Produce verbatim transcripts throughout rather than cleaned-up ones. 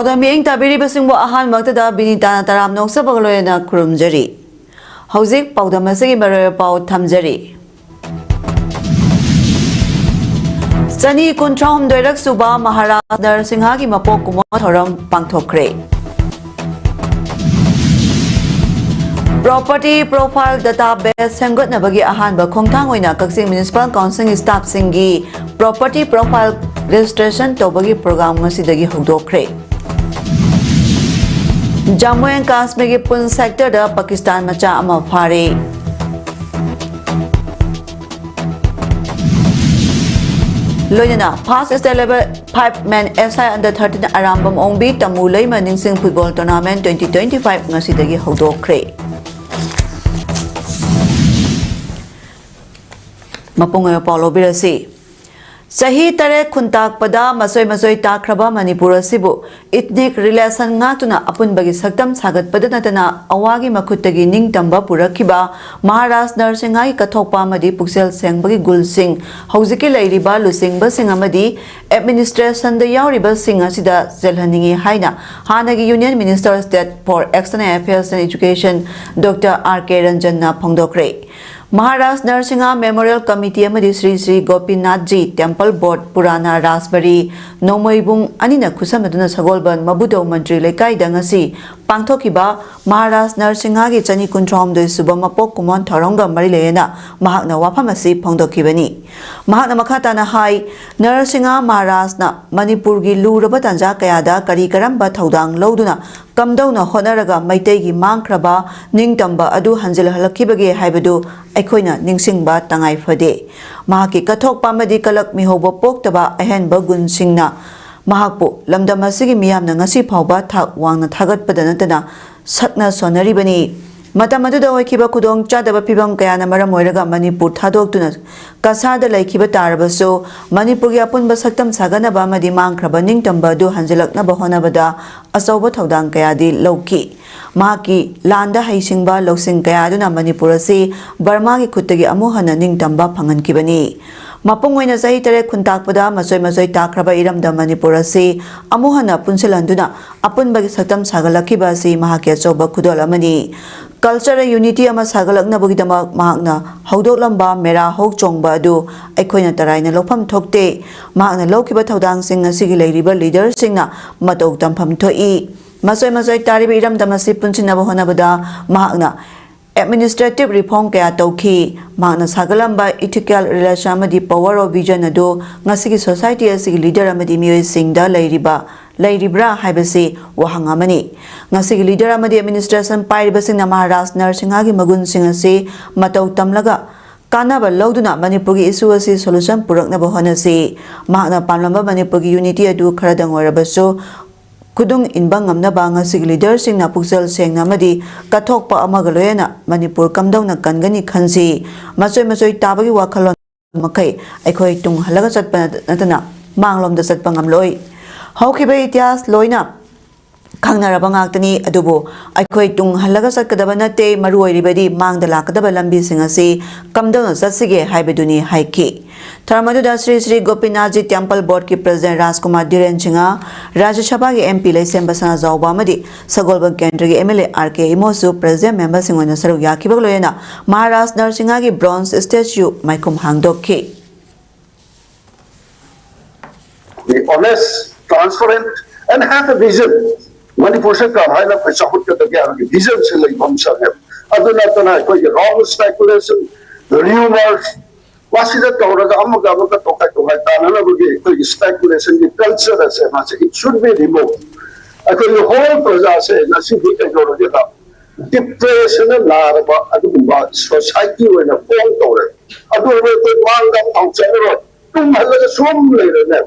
ꯄꯥꯎꯗꯝ ꯃꯤꯠꯌꯦꯡ ꯇꯥꯕꯤꯔꯤꯕꯁꯤꯡꯕꯨ ꯑꯍꯥꯟꯕꯃꯛꯇꯗ ꯕꯤꯅꯤꯇꯥꯅ ꯇꯔꯥꯝꯅ ꯅꯣꯛꯆꯕꯒ ꯂꯣꯏꯅꯅ ꯈꯨꯔꯨꯝꯖꯔꯤ꯫ ꯍꯧꯖꯤꯛ ꯄꯥꯎꯗꯝ ꯑꯁꯤꯒꯤ ꯃꯔꯨꯑꯣꯏꯕ ꯄꯥꯎ ꯊꯝꯖꯔꯤ꯫ ꯆꯅꯤ ꯀꯨꯟꯊ꯭ꯔꯥ ꯍꯨꯝꯗꯣꯏꯔꯛ ꯁꯨꯕ ꯃꯍꯥꯔꯥꯖ ꯅꯔꯁꯤꯡꯍꯒꯤ ꯃꯄꯣꯛ ꯀꯨꯝꯑꯣꯟ ꯊꯧꯔꯝ ꯄꯥꯡꯊꯣꯛꯈ꯭ꯔꯦ꯫ Property Profile Database ꯁꯦꯝꯒꯠꯅꯕꯒꯤ ꯑꯍꯥꯟꯕ ꯈꯣꯡꯊꯥꯡ ꯑꯣꯏꯅ ꯀꯛꯆꯤꯡ Municipal Council ꯒꯤ staff ꯁꯤꯡꯒꯤ Property Profile Registration ꯇꯧꯕꯒꯤ program ꯉꯁꯤꯗꯒꯤ ꯍꯧꯗꯣꯛꯈ꯭ꯔꯦ꯫ Jammu and Kashmir ꯒꯤ Poonch sector ꯗ ꯄꯥꯀꯤꯁꯇꯥꯟ ꯃꯆꯥ ꯑꯃ ꯐꯥꯔꯦ꯫ ꯂꯣꯏꯅꯅ First State Level five Men S I under thirteen Arambam Ongbi Tamu Leima ꯅꯤꯡꯁꯤꯡ football tournament twenty twenty five ꯉꯁꯤꯗꯒꯤ ꯍꯧꯗꯣꯛꯈ꯭ꯔꯦ꯫ ꯃꯄꯨꯡ ꯑꯣꯏꯕ ꯄꯥꯎ ꯂꯧꯕꯤꯔꯁꯤ꯫ ꯆꯍꯤ ꯇꯔꯦꯠ ꯈꯨꯟꯇꯥꯛꯄꯗ ꯃꯆꯣꯏ ꯃꯆꯣꯏ ꯇꯥꯈ꯭ꯔꯕ ꯃꯅꯤꯄꯨꯔ ꯑꯁꯤꯕꯨ ethnic relation ꯉꯥꯛꯇꯨꯅ ꯑꯄꯨꯟꯕꯒꯤ ꯁꯛꯇꯝ ꯁꯥꯒꯠꯄꯗ ꯅꯠꯇꯅ ꯑꯋꯥꯒꯤ ꯃꯈꯨꯠꯇꯒꯤ ꯅꯤꯡꯇꯝꯕ ꯄꯨꯔꯛꯈꯤꯕ ꯃꯍꯥꯔꯥꯖ ꯅꯔꯁꯤꯡꯍꯒꯤ ꯀꯠꯊꯣꯛꯄ ꯑꯃꯗꯤ ꯄꯨꯛꯆꯦꯜ ꯁꯦꯡꯕꯒꯤ ꯒꯨꯜꯁꯤꯡ ꯍꯧꯖꯤꯛꯀꯤ ꯂꯩꯔꯤꯕ ꯂꯨꯆꯤꯡꯕꯁꯤꯡ ꯑꯃꯗꯤ administration ꯗ ꯌꯥꯎꯔꯤꯕꯁꯤꯡ ꯑꯁꯤꯗ ꯆꯦꯜꯍꯟꯅꯤꯡꯏ ꯍꯥꯏꯅ ꯍꯥꯟꯅꯒꯤ Union Minister State for External Affairs and Education Doctor R K ꯔꯟꯖꯟꯅ ꯐꯣꯡꯗꯣꯛꯈ꯭ꯔꯦ꯫ Maharaj Narasimha Memorial Committee ꯑꯃꯗꯤ ꯁ꯭ꯔꯤ ꯁ꯭ꯔꯤ ꯒꯣꯄꯤꯅꯥꯊꯖꯤ Temple Board, ꯄꯨꯔꯥꯅꯥ ꯔꯥꯖꯕꯥꯔꯤ, ꯅꯣꯡꯃꯩꯕꯨꯡ ꯑꯅꯤꯅ ꯈꯨꯠꯁꯝꯅꯗꯨꯅ ꯁꯒꯣꯜꯕꯟ ꯃꯕꯨꯗꯧ ꯃꯟꯇ꯭ꯔꯤ ꯂꯩꯀꯥꯏꯗ ꯉꯁꯤ ꯄꯥꯡꯊꯣꯛꯈꯤꯕ ꯃꯍꯥꯔꯥꯖ ꯅꯔꯁꯤꯡꯍꯒꯤ ꯆꯅꯤ ꯀꯨꯟꯊ꯭ꯔꯥ ꯍꯨꯝꯗꯣꯏ ꯁꯨꯕ ꯃꯄꯣꯛ ꯀꯨꯝꯑꯣꯟ ꯊꯧꯔꯝꯒ ꯃꯔꯤ ꯂꯩꯅꯅ ꯃꯍꯥꯛꯅ ꯋꯥꯐꯝ ꯑꯁꯤ ꯐꯣꯡꯗꯣꯛꯈꯤꯕꯅꯤ꯫ ꯃꯍꯥꯛꯅ ꯃꯈꯥ ꯇꯥꯅ ꯍꯥꯏ, ꯅꯔꯁꯤꯡꯍ ꯃꯍꯥꯔꯥꯖꯅ ꯃꯅꯤꯄꯨꯔꯒꯤ ꯂꯨꯔꯕ ꯇꯥꯟꯖꯥ ꯀꯌꯥꯗ ꯀꯔꯤ ꯀꯔꯝꯕ ꯊꯧꯗꯥꯡ ꯂꯧꯗꯨꯅ ꯀꯝꯗꯧꯅ ꯍꯣꯠꯅꯔꯒ ꯃꯩꯇꯩꯒꯤ ꯃꯥꯡꯈ꯭ꯔꯕ ꯅꯤꯡꯇꯝꯕ ꯑꯗꯨ ꯍꯟꯖꯤꯜꯍꯜꯂꯛꯈꯤꯕꯒꯦ ꯍꯥꯏꯕꯗꯨ ꯑꯩꯈꯣꯏꯅ ꯅꯤꯡꯁꯤꯡꯕ ꯇꯉꯥꯏ ꯐꯗꯦ꯫ ꯃꯍꯥꯛꯀꯤ ꯀꯠꯊꯣꯛꯄ ꯑꯃꯗꯤ ꯀꯂꯛ ꯃꯤꯍꯧꯕ ꯄꯣꯛꯇꯕ ꯑꯍꯦꯟꯕ ꯒꯨꯟꯁꯤꯡꯅ ꯃꯍꯥꯛꯄꯨ ꯂꯝꯗꯝ ꯑꯁꯤꯒꯤ ꯃꯤꯌꯥꯝꯅ ꯉꯁꯤ ꯐꯥꯎꯕ ꯊꯥꯛ ꯋꯥꯡꯅ ꯊꯥꯒꯠꯄꯗ ꯅꯠꯇꯅ ꯁꯛꯅ ꯁꯣꯟꯅꯔꯤꯕꯅꯤ꯫ ꯃꯇꯝ ꯑꯗꯨꯗ ꯑꯣꯏꯈꯤꯕ ꯈꯨꯗꯣꯡ ꯆꯥꯗꯕ ꯐꯤꯚꯝ ꯀꯌꯥꯅ ꯃꯔꯝ ꯑꯣꯏꯔꯒ ꯃꯅꯤꯄꯨꯔ ꯊꯥꯗꯣꯛꯇꯨꯅ ꯀꯁꯥꯗ ꯂꯩꯈꯤꯕ ꯇꯥꯔꯕꯁꯨ, ꯃꯅꯤꯄꯨꯔꯒꯤ ꯑꯄꯨꯟꯕ ꯁꯛꯇꯝ ꯁꯥꯒꯠꯅꯕ ꯑꯃꯗꯤ ꯃꯥꯡꯈ꯭ꯔꯕ ꯅꯤꯡꯇꯝꯕ ꯑꯗꯨ ꯍꯟꯖꯤꯜꯂꯛꯅꯕ ꯍꯣꯠꯅꯕꯗ ꯑꯆꯧꯕ ꯊꯧꯗꯥꯡ ꯀꯌꯥꯗꯤ ꯂꯧꯈꯤ꯫ ꯃꯍꯥꯛꯀꯤ ꯂꯥꯟꯗ ꯍꯩꯁꯤꯡꯕ ꯂꯧꯁꯤꯡ ꯀꯌꯥ ꯑꯗꯨꯅ ꯃꯅꯤꯄꯨꯔ ꯑꯁꯤ ꯕꯔꯃꯥꯒꯤ ꯈꯨꯠꯇꯒꯤ ꯑꯃꯨꯛ ꯍꯟꯅ ꯅꯤꯡꯇꯝꯕ ꯐꯪꯍꯟꯈꯤꯕꯅꯤ꯫ ꯃꯄꯨꯡ ꯑꯣꯏꯅ ꯆꯍꯤ ꯇꯔꯦꯠ ꯈꯨꯟꯇꯥꯛꯄꯗ ꯃꯆꯣꯏ ꯃꯆꯣꯏ ꯇꯥꯈ꯭ꯔꯕ ꯏꯔꯝꯗꯝ ꯃꯅꯤꯄꯨꯔ ꯑꯁꯤ ꯑꯃꯨꯛ ꯍꯟꯅ ꯄꯨꯟꯁꯤꯜꯍꯟꯗꯨꯅ ꯑꯄꯨꯟꯕꯒꯤ ꯁꯛꯇꯝ ꯁꯥꯒꯠꯂꯛꯈꯤꯕ ꯑꯁꯤ ꯃꯍꯥꯛꯀꯤ ꯑꯆꯧꯕ ꯈꯨꯗꯣꯜ ꯑꯃꯅꯤ꯫ Cultural unity ꯑꯃ ꯁꯥꯒꯠꯂꯛꯅꯕꯒꯤꯗꯃꯛ ꯃꯍꯥꯛꯅ ꯍꯧꯗꯣꯛꯂꯝꯕ ꯃꯦꯔꯥ ꯍꯧ ꯆꯣꯡꯕ ꯑꯗꯨ ꯑꯩꯈꯣꯏꯅ ꯇꯔꯥꯏꯅ ꯂꯧꯐꯝ ꯊꯣꯛꯇꯦ꯫ ꯃꯍꯥꯛꯅ ꯂꯧꯈꯤꯕ ꯊꯧꯗꯥꯡꯁꯤꯡ ꯉꯁꯤꯒꯤ ꯂꯩꯔꯤꯕ leaderꯁꯤꯡꯅ ꯃꯇꯧ ꯇꯝꯐꯝ ꯊꯣꯛꯏ꯫ ꯃꯆꯣꯏ ꯃꯆꯣꯏ ꯇꯥꯔꯤꯕ ꯏꯔꯝꯗꯝ ꯑꯁꯤ ꯄꯨꯟꯁꯤꯟꯅꯕ ꯍꯣꯠꯅꯕꯗ ꯃꯍꯥꯛꯅ administrative reform ꯀꯌꯥ ꯇꯧꯈꯤ꯫ ꯃꯍꯥꯛꯅ ꯁꯥꯒꯠꯂꯝꯕ ethical relation ꯑꯃꯗꯤ power of vision ꯑꯗꯨ ꯉꯁꯤꯒꯤ society ꯑꯁꯤꯒꯤ leader ꯑꯃꯗꯤ ꯃꯤꯑꯣꯏꯁꯤꯡꯗ ꯂꯩꯔꯤꯕ, ꯂꯩꯔꯤꯕ꯭ꯔꯥ ꯍꯥꯏꯕꯁꯤ ꯋꯥꯍꯪ ꯑꯃꯅꯤ꯫ ꯉꯁꯤꯒꯤ leader ꯑꯃꯗꯤ administration ꯄꯥꯏꯔꯤꯕꯁꯤꯡꯅ ꯃꯍꯥꯔꯥꯖ ꯅꯔꯁꯤꯡꯍꯒꯤ ꯃꯒꯨꯟꯁꯤꯡ ꯑꯁꯤ ꯃꯇꯧ ꯇꯝꯂꯒ ꯀꯥꯟꯅꯕ ꯂꯧꯗꯨꯅ ꯃꯅꯤꯄꯨꯔꯒꯤ issue ꯑꯁꯤ solution ꯄꯨꯔꯛꯅꯕ ꯍꯣꯠꯅꯁꯤ꯫ ꯃꯍꯥꯛꯅ ꯄꯥꯝꯂꯝꯕ ꯃꯅꯤꯄꯨꯔꯒꯤ unity ꯑꯗꯨ ꯈꯔꯗꯪ ꯑꯣꯏꯔꯕꯁꯨ ꯈꯨꯗꯨꯡ ꯏꯟꯕ ꯉꯝꯅꯕ ꯉꯁꯤꯒꯤ leaderꯁꯤꯡꯅ ꯄꯨꯛꯆꯦꯜ ꯁꯦꯡꯅ ꯑꯃꯗꯤ ꯀꯠꯊꯣꯛꯄ ꯑꯃꯒ ꯂꯣꯏꯅꯅ ꯃꯅꯤꯄꯨꯔ ꯀꯝꯗꯧꯅ ꯀꯟꯒꯅꯤ ꯈꯟꯁꯤ꯫ ꯃꯆꯣꯏ ꯃꯆꯣꯏ ꯇꯥꯕꯒꯤ ꯋꯥꯈꯜꯂꯣꯟ ꯃꯈꯩ ꯑꯩꯈꯣꯏ ꯇꯨꯡ ꯍꯜꯂꯒ ꯆꯠꯄ ꯅꯠꯇꯅ ꯃꯥꯡꯂꯣꯝꯗ ꯆꯠꯄ ꯉꯝꯂꯣꯏ꯫ ꯍꯧꯈꯤꯕ ꯏꯇꯤꯍꯥꯁ ꯂꯣꯏꯅ ꯈꯪꯅꯔꯕ ꯉꯥꯛꯇꯅꯤ, ꯑꯗꯨꯕꯨ ꯑꯩꯈꯣꯏ ꯇꯨꯡ ꯍꯜꯂꯒ ꯆꯠꯀꯗꯕ ꯅꯠꯇꯦ, ꯃꯔꯨ ꯑꯣꯏꯔꯤꯕꯗꯤ ꯃꯥꯡꯗ ꯂꯥꯛꯀꯗꯕ ꯂꯝꯕꯤꯁꯤꯡ ꯑꯁꯤ ꯀꯝꯗꯧꯅ ꯆꯠꯁꯤꯒꯦ ꯍꯥꯏꯕꯗꯨꯅꯤ ꯍꯥꯏꯈꯤ꯫ ꯊꯧꯔꯝ ꯑꯗꯨꯗ ꯁ꯭ꯔꯤ ꯁ꯭ꯔꯤ ꯒꯣꯄꯤꯅꯥꯊꯖꯤ temple boardꯀꯤ president ꯔꯥꯖꯀꯨꯃꯥꯔ ꯙꯤꯔꯦꯟ ꯁꯤꯡꯍ, ꯔꯥꯖ꯭ꯌ ꯁꯚꯥꯒꯤ MP ꯂꯩꯁꯦꯝꯕ ꯁꯅꯥꯖꯥꯎꯕ ꯑꯃꯗꯤ ꯁꯒꯣꯜꯕꯟ ꯀꯦꯟꯗ꯭ꯔꯒꯤ MLA R K ꯏꯃꯣꯁꯨ president memberꯁꯤꯡ ꯑꯣꯏꯅ ꯁꯔꯨꯛ ꯌꯥꯈꯤꯕꯒ ꯂꯣꯏꯅꯅ Maharaj ꯅꯔꯁꯤꯡꯍꯒꯤ bronze statue ꯃꯥꯏꯈꯨꯝ ꯍꯥꯡꯗꯣꯛꯈꯤ꯫ Be honest, transparent, and have a vision. ꯃꯅꯤꯄꯨꯔꯁꯦ ꯀꯔꯝꯍꯥꯏꯅ ꯑꯩꯈꯣꯏ ꯆꯥꯎꯈꯠꯀꯗꯒꯦ ꯍꯥꯏꯕꯒꯤ visionꯁꯦ ꯂꯩꯕ ꯑꯃ ꯆꯪꯉꯦꯕ꯫ ꯑꯗꯨ ꯅꯠꯇꯅ ꯑꯩꯈꯣꯏꯒꯤ wrong speculation, rumors, ꯃꯁꯤꯗ ꯇꯧꯔꯒ ꯑꯃꯒ ꯑꯃꯒ ꯇꯣꯈꯥꯏ ꯇꯣꯈꯥꯏ ꯇꯥꯅꯅꯕꯒꯤ ꯑꯩꯈꯣꯏꯒꯤ speculationꯒꯤ culture ꯑꯁꯦ ꯃꯥꯁꯦ it should be removed꯫ ꯑꯩꯈꯣꯏꯒꯤ whole ꯄ꯭ꯔꯖꯥꯁꯦ ꯉꯁꯤꯗꯤ ꯀꯩꯗꯧꯔꯒꯦꯗ depressionꯅ ꯅꯥꯔꯕ ꯑꯗꯨꯒꯨꯝꯕ society ꯑꯣꯏꯅ form ꯇꯧꯔꯦ꯫ ꯑꯗꯨ ꯑꯣꯏꯔꯗꯤ ꯑꯩꯈꯣꯏ ꯃꯥꯡꯗ ꯑꯃꯐꯥꯎ ꯆꯠꯂꯔꯣꯏ꯫ ꯇꯨꯝꯍꯜꯂꯒ ꯁꯨꯝ ꯂꯩꯔꯅꯦ꯫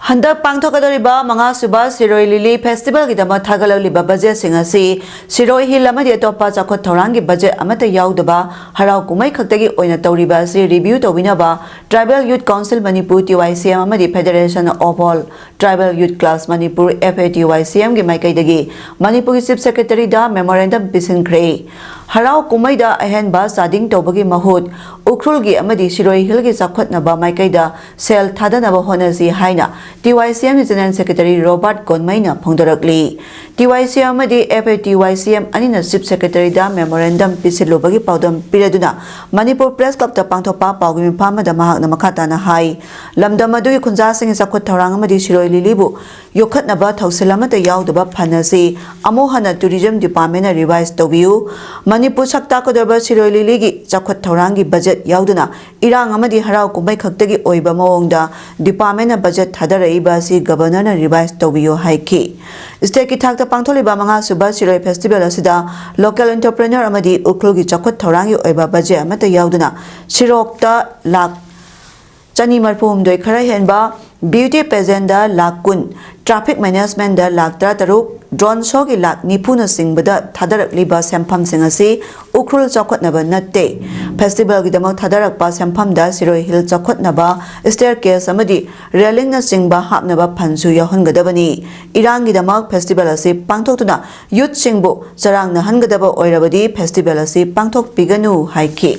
ꯍꯟꯗꯛ ꯄꯥꯡꯊꯣꯛꯀꯗꯧꯔꯤꯕ ꯃꯉꯥꯁꯨꯕ ꯁꯤꯔꯣꯏ ꯂꯤꯂꯤ ꯐꯦꯁꯇꯤꯚꯦꯜꯒꯤꯗꯃꯛ ꯊꯥꯒꯠꯂꯛꯂꯤꯕ ꯕꯖꯦꯠꯁꯤꯡ ꯑꯁꯤ ꯁꯤꯔꯣꯏ ꯍꯤꯜ ꯑꯃꯗꯤ ꯑꯇꯣꯞꯄ ꯆꯥꯎꯈꯠ ꯊꯧꯔꯥꯡꯒꯤ ꯕꯖꯦꯠ ꯑꯃꯠꯇ ꯌꯥꯎꯗꯕ ꯍꯔꯥꯎ ꯀꯨꯝꯍꯩ ꯈꯛꯇꯒꯤ ꯑꯣꯏꯅ ꯇꯧꯔꯤꯕ ꯑꯁꯤ ꯔꯤꯚꯤꯌꯨ ꯇꯧꯕꯤꯅꯕ Tribal Youth Council Manipur, T Y C M, ꯑꯃꯗꯤ Federation of All Tribal Youth Clubs Manipur, F A T Y C M, ꯒꯤ ꯃꯥꯏꯀꯩꯗꯒꯤ ꯃꯅꯤꯄꯨꯔꯒꯤ Chief Secretary ꯗ memorandum ꯄꯤꯁꯤꯟꯈ꯭ꯔꯦ꯫ ꯍꯔꯥꯎ ꯀꯨꯝꯍꯩꯗ ꯑꯍꯦꯟꯕ ꯆꯥꯗꯤꯡ ꯇꯧꯕꯒꯤ ꯃꯍꯨꯠ ꯎꯈ꯭ꯔꯨꯜꯒꯤ ꯑꯃꯗꯤ ꯁꯤꯔꯣꯏ ꯍꯤꯜꯒꯤ ꯆꯥꯎꯈꯠꯅꯕ ꯃꯥꯏꯀꯩꯗ ꯁꯦꯜ ꯊꯥꯗꯅꯕ ꯍꯣꯠꯅꯁꯤ ꯍꯥꯏꯅ T Y C M ꯒꯤ General Secretary ꯔꯣꯕꯥꯔꯠ ꯒꯣꯟꯃꯩꯅ ꯐꯣꯡꯗꯣꯔꯛꯂꯤ꯫ T Y C M ꯑꯃꯗꯤ F A T Y C M ꯑꯅꯤꯅ Chief Secretary ꯗ memorandum ꯄꯤꯁꯤꯜꯂꯨꯕꯒꯤ ꯄꯥꯎꯗꯝ ꯄꯤꯔꯗꯨꯅ ꯃꯅꯤꯄꯨꯔ Press Club ꯇ ꯄꯥꯡꯊꯣꯛꯄ ꯄꯥꯎꯒꯤ ꯃꯤꯐꯝ ꯑꯃꯗ ꯃꯍꯥꯛꯅ ꯃꯈꯥ ꯇꯥꯅ ꯍꯥꯏ, ꯂꯝꯗꯝ ꯑꯗꯨꯒꯤ ꯈꯨꯟꯖꯥꯁꯤꯡꯒꯤ ꯆꯥꯎꯈꯠ ꯊꯧꯔꯥꯡ ꯑꯃꯗꯤ ꯁꯤꯔꯣꯏ ꯂꯤꯂꯤꯕꯨ ꯌꯣꯛꯈꯠꯅꯕ ꯊꯧꯁꯤꯜ ꯑꯃꯠꯇ ꯌꯥꯎꯗꯕ ꯐꯟ ꯑꯁꯤ ꯑꯃꯨꯛ ꯍꯟꯅ Tourism Department ꯅ revise ꯇꯧꯕꯤꯌꯨ꯫ ꯃꯅꯤꯄꯨꯔ ꯁꯛ ꯇꯥꯛꯀꯗꯧꯔꯤꯕ ꯁꯤꯔꯣꯏ ꯂꯤꯂꯤꯒꯤ ꯆꯥꯎꯈꯠ ꯊꯧꯔꯥꯡꯒꯤ ꯕꯖꯦꯠ ꯌꯥꯎꯗꯅ ꯏꯔꯥꯡ ꯑꯃꯗꯤ ꯍꯔꯥꯎ ꯀꯨꯝꯍꯩ ꯈꯛꯇꯒꯤ ꯑꯣꯏꯕ ꯃꯑꯣꯡꯗ department ꯅ ꯕꯖꯦꯠ ꯊꯥꯗꯔꯛꯏꯕ ꯑꯁꯤ Governor ꯅ revise ꯇꯧꯕꯤꯌꯨ ꯍꯥꯏꯈꯤ꯫ State ꯀꯤ ꯊꯥꯛꯇ ꯄꯥꯡꯊꯣꯛꯂꯤꯕ ꯃꯉꯥꯁꯨꯕ ꯁꯤꯔꯣꯏ festival ꯑꯁꯤꯗ local entrepreneur ꯑꯃꯗꯤ ꯎꯈ꯭ꯔꯨꯜꯒꯤ ꯆꯥꯎꯈꯠ ꯊꯧꯔꯥꯡꯒꯤ ꯑꯣꯏꯕ ꯕꯖꯦꯠ ꯑꯃꯠꯇ ꯌꯥꯎꯗꯅ ꯁꯤꯔꯣꯛꯇ ꯂꯥꯈ ꯆꯅꯤ ꯃꯔꯤꯐꯨ ꯍꯨꯝꯗꯣꯏ ꯈꯔ ꯍꯦꯟꯕ, beauty pageant ꯗ ꯂꯥꯈ ꯀꯨꯟ, traffic management ꯗ ꯂꯥꯈ ꯇꯔꯥꯇꯔꯨꯛ, drone show ꯒꯤ ꯂꯥꯈ ꯅꯤꯐꯨꯅꯆꯤꯡꯕꯗ ꯊꯥꯗꯔꯛꯂꯤꯕ ꯁꯦꯟꯐꯝꯁꯤꯡ ꯑꯁꯤ ꯎꯈ꯭ꯔꯨꯜ ꯆꯥꯎꯈꯠꯅꯕ ꯅꯠꯇꯦ꯫ Festival ꯒꯤꯗꯃꯛ ꯊꯥꯗꯔꯛꯄ ꯁꯦꯟꯐꯝꯗ ꯁꯤꯔꯣꯏ ꯍꯤꯜ ꯆꯥꯎꯈꯠꯅꯕ, staircase ꯑꯃꯗꯤ railing ꯅꯆꯤꯡꯕ ꯍꯥꯞꯅꯕ ꯐꯟꯁꯨ ꯌꯥꯎꯍꯟꯒꯗꯕꯅꯤ꯫ ꯏꯔꯥꯡꯒꯤꯗꯃꯛ festival ꯑꯁꯤ ꯄꯥꯡꯊꯣꯛꯇꯨꯅ youth ꯁꯤꯡꯕꯨ ꯆꯔꯥꯡꯅꯍꯟꯒꯗꯕ ꯑꯣꯏꯔꯕꯗꯤ festival ꯑꯁꯤ ꯄꯥꯡꯊꯣꯛꯄꯤꯒꯅꯨ ꯍꯥꯏꯈꯤ꯫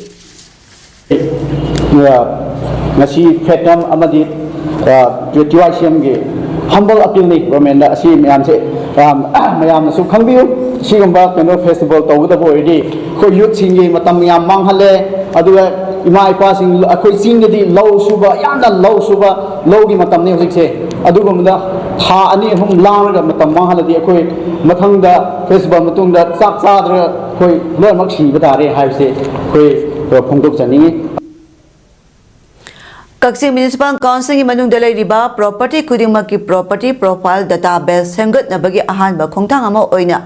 ꯉꯁꯤ ꯐꯦꯇꯝ ꯑꯃꯗꯤ ꯇꯤ ꯋꯥꯏ ꯁꯤ ꯑꯦꯝꯒꯤ humble appeal ꯅꯤ government ꯗ꯫ ꯑꯁꯤ ꯃꯌꯥꯝꯁꯦ ꯃꯌꯥꯝꯅꯁꯨ ꯈꯪꯕꯤꯌꯨ꯫ ꯁꯤꯒꯨꯝꯕ ꯀꯩꯅꯣ festival ꯇꯧꯒꯗꯕ ꯑꯣꯏꯔꯗꯤ ꯑꯩꯈꯣꯏ youth ꯁꯤꯡꯒꯤ ꯃꯇꯝ ꯌꯥꯝ ꯃꯥꯡꯍꯜꯂꯦ꯫ ꯑꯗꯨꯒ ꯏꯃꯥ ꯏꯄꯥꯁꯤꯡ, ꯑꯩꯈꯣꯏ ꯆꯤꯡꯗꯗꯤ ꯂꯧ ꯁꯨꯕ, ꯌꯥꯝꯅ ꯂꯧ ꯁꯨꯕ, ꯂꯧꯒꯤ ꯃꯇꯝꯅꯤ ꯍꯧꯖꯤꯛꯁꯦ꯫ ꯑꯗꯨꯒꯨꯝꯕꯗ ꯊꯥ ꯑꯅꯤ ꯑꯍꯨꯝ ꯂꯥꯡꯂꯒ ꯃꯇꯝ ꯃꯥꯡꯍꯜꯂꯗꯤ ꯑꯩꯈꯣꯏ ꯃꯊꯪꯗ festival ꯃꯇꯨꯡꯗ ꯆꯥꯛ ꯆꯥꯗ꯭ꯔꯒ ꯑꯩꯈꯣꯏ ꯂꯣꯏꯅꯃꯛ ꯁꯤꯕ ꯇꯥꯔꯦ ꯍꯥꯏꯕꯁꯦ ꯑꯩꯈꯣꯏ ꯐꯣꯡꯗꯣꯛꯆꯅꯤꯡꯉꯤ꯫ ꯀꯛꯆꯤꯡ ꯃ꯭ꯌꯨꯅꯤꯁꯤꯄꯥꯜ ꯀꯥꯎꯟꯁꯤꯜꯒꯤ ꯃꯅꯨꯡꯗ ꯂꯩꯔꯤꯕ ꯄ꯭ꯔꯣꯄꯔꯇꯤ ꯈꯨꯗꯤꯡꯃꯛꯀꯤ ꯄ꯭ꯔꯣꯄꯔꯇꯤ ꯄ꯭ꯔꯣꯐꯥꯏꯜ ꯗꯇꯥꯕꯦꯁ ꯁꯦꯝꯒꯠꯅꯕꯒꯤ ꯑꯍꯥꯟꯕ ꯈꯣꯡꯊꯥꯡ ꯑꯃ ꯑꯣꯏꯅ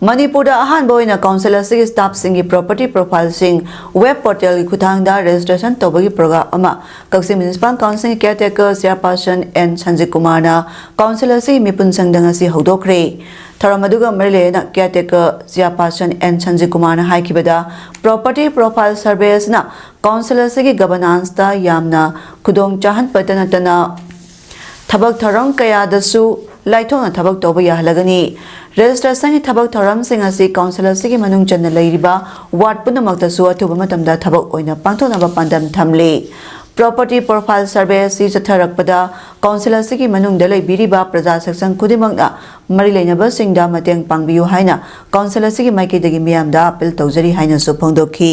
ꯃꯅꯤꯄꯨꯔꯗ ꯑꯍꯥꯟꯕ ꯑꯣꯏꯅ ꯀꯥꯎꯟꯁꯤꯜ ꯑꯁꯤꯒꯤ ꯁ꯭ꯇꯥꯐꯁꯤꯡꯒꯤ ꯄ꯭ꯔꯣꯄꯔꯇꯤ ꯄ꯭ꯔꯣꯐꯥꯏꯜꯁꯤꯡ ꯋꯦꯕ ꯄꯣꯔꯇꯦꯜꯒꯤ ꯈꯨꯠꯊꯥꯡꯗ ꯔꯦꯖꯤꯁꯇ꯭ꯔꯦꯁꯟ ꯇꯧꯕꯒꯤ ꯄ꯭ꯔꯣꯒ꯭ꯔꯥꯝ ꯑꯃ ꯀꯛꯆꯤꯡ ꯃ꯭ꯌꯨꯅꯤꯁꯤꯄꯥꯜ ꯀꯥꯎꯟꯁꯤꯜꯒꯤ ꯀꯤꯌꯔꯇꯦꯀꯔ ꯆꯤꯌꯔꯄꯥꯔꯁꯟ ꯑꯦꯟ ꯁꯟꯖꯤꯠ ꯀꯨꯃꯥꯔꯅ ꯀꯥꯎꯟꯁꯤꯜ ꯑꯁꯤꯒꯤ ꯃꯤꯄꯨꯟꯁꯪꯗ ꯉꯁꯤ ꯍꯧꯗꯣꯛꯈ꯭ꯔꯦ꯫ ꯊꯧꯔꯝ ꯑꯗꯨꯒ ꯃꯔꯤ ꯂꯩꯅꯅ ꯀꯤꯌꯔꯇꯦꯀꯔ ꯆꯤꯌꯔꯄꯥꯔꯁꯟ ꯑꯦꯟ ꯁꯟꯖꯤꯠ ꯀꯨꯃꯥꯔꯅ ꯍꯥꯏꯈꯤꯕꯗ, ꯄ꯭ꯔꯣꯄꯔꯇꯤ ꯄ꯭ꯔꯣꯐꯥꯏꯜ ꯁꯔꯚꯦ ꯑꯁꯤꯅ ꯀꯥꯎꯟꯁꯤꯜ ꯑꯁꯤꯒꯤ ꯒꯕꯔꯅꯥꯟꯁꯇ ꯌꯥꯝꯅ ꯈꯨꯗꯣꯡ ꯆꯥꯍꯟꯕꯇ ꯅꯠꯇꯅ ꯊꯕꯛ ꯊꯧꯔꯝ ꯀꯌꯥꯗꯁꯨ ꯂꯥꯏꯊꯣꯛꯅ ꯊꯕꯛ ꯇꯧꯕ ꯌꯥꯍꯜꯂꯒꯅꯤ꯫ ꯔꯦꯖꯤꯁꯇ꯭ꯔꯦꯁꯟꯒꯤ ꯊꯕꯛ ꯊꯧꯔꯝꯁꯤꯡ ꯑꯁꯤ ꯀꯥꯎꯟꯁꯤꯜ ꯑꯁꯤꯒꯤ ꯃꯅꯨꯡ ꯆꯟꯅ ꯂꯩꯔꯤꯕ ꯋꯥꯔꯗ ꯄꯨꯝꯅꯃꯛꯇꯁꯨ ꯑꯊꯨꯕ ꯃꯇꯝꯗ ꯊꯕꯛ ꯑꯣꯏꯅ ꯄꯥꯡꯊꯣꯛꯅꯕ ꯄꯥꯟꯗꯝ ꯊꯝꯂꯤ꯫ ꯄ꯭ꯔꯣꯄꯔꯇꯤ ꯄ꯭ꯔꯣꯐꯥꯏꯜ ꯁꯔꯚꯦ ꯑꯁꯤ ꯆꯠꯊꯔꯛꯄꯗ ꯀꯥꯎꯟꯁꯤꯜ ꯑꯁꯤꯒꯤ ꯃꯅꯨꯡꯗ ꯂꯩꯕꯤꯔꯤꯕ ꯄ꯭ꯔꯖꯥ ꯁꯦꯛꯁꯟ ꯈꯨꯗꯤꯡꯃꯛꯅ ꯃꯔꯤ ꯂꯩꯅꯕꯁꯤꯡꯗ ꯃꯇꯦꯡ ꯄꯥꯡꯕꯤꯌꯨ ꯍꯥꯏꯅ ꯀꯥꯎꯟꯁꯤꯜ ꯑꯁꯤꯒꯤ ꯃꯥꯏꯀꯩꯗꯒꯤ ꯃꯤꯌꯥꯝꯗ ꯑꯄꯤꯜ ꯇꯧꯖꯔꯤ ꯍꯥꯏꯅꯁꯨ ꯐꯣꯡꯗꯣꯛꯈꯤ꯫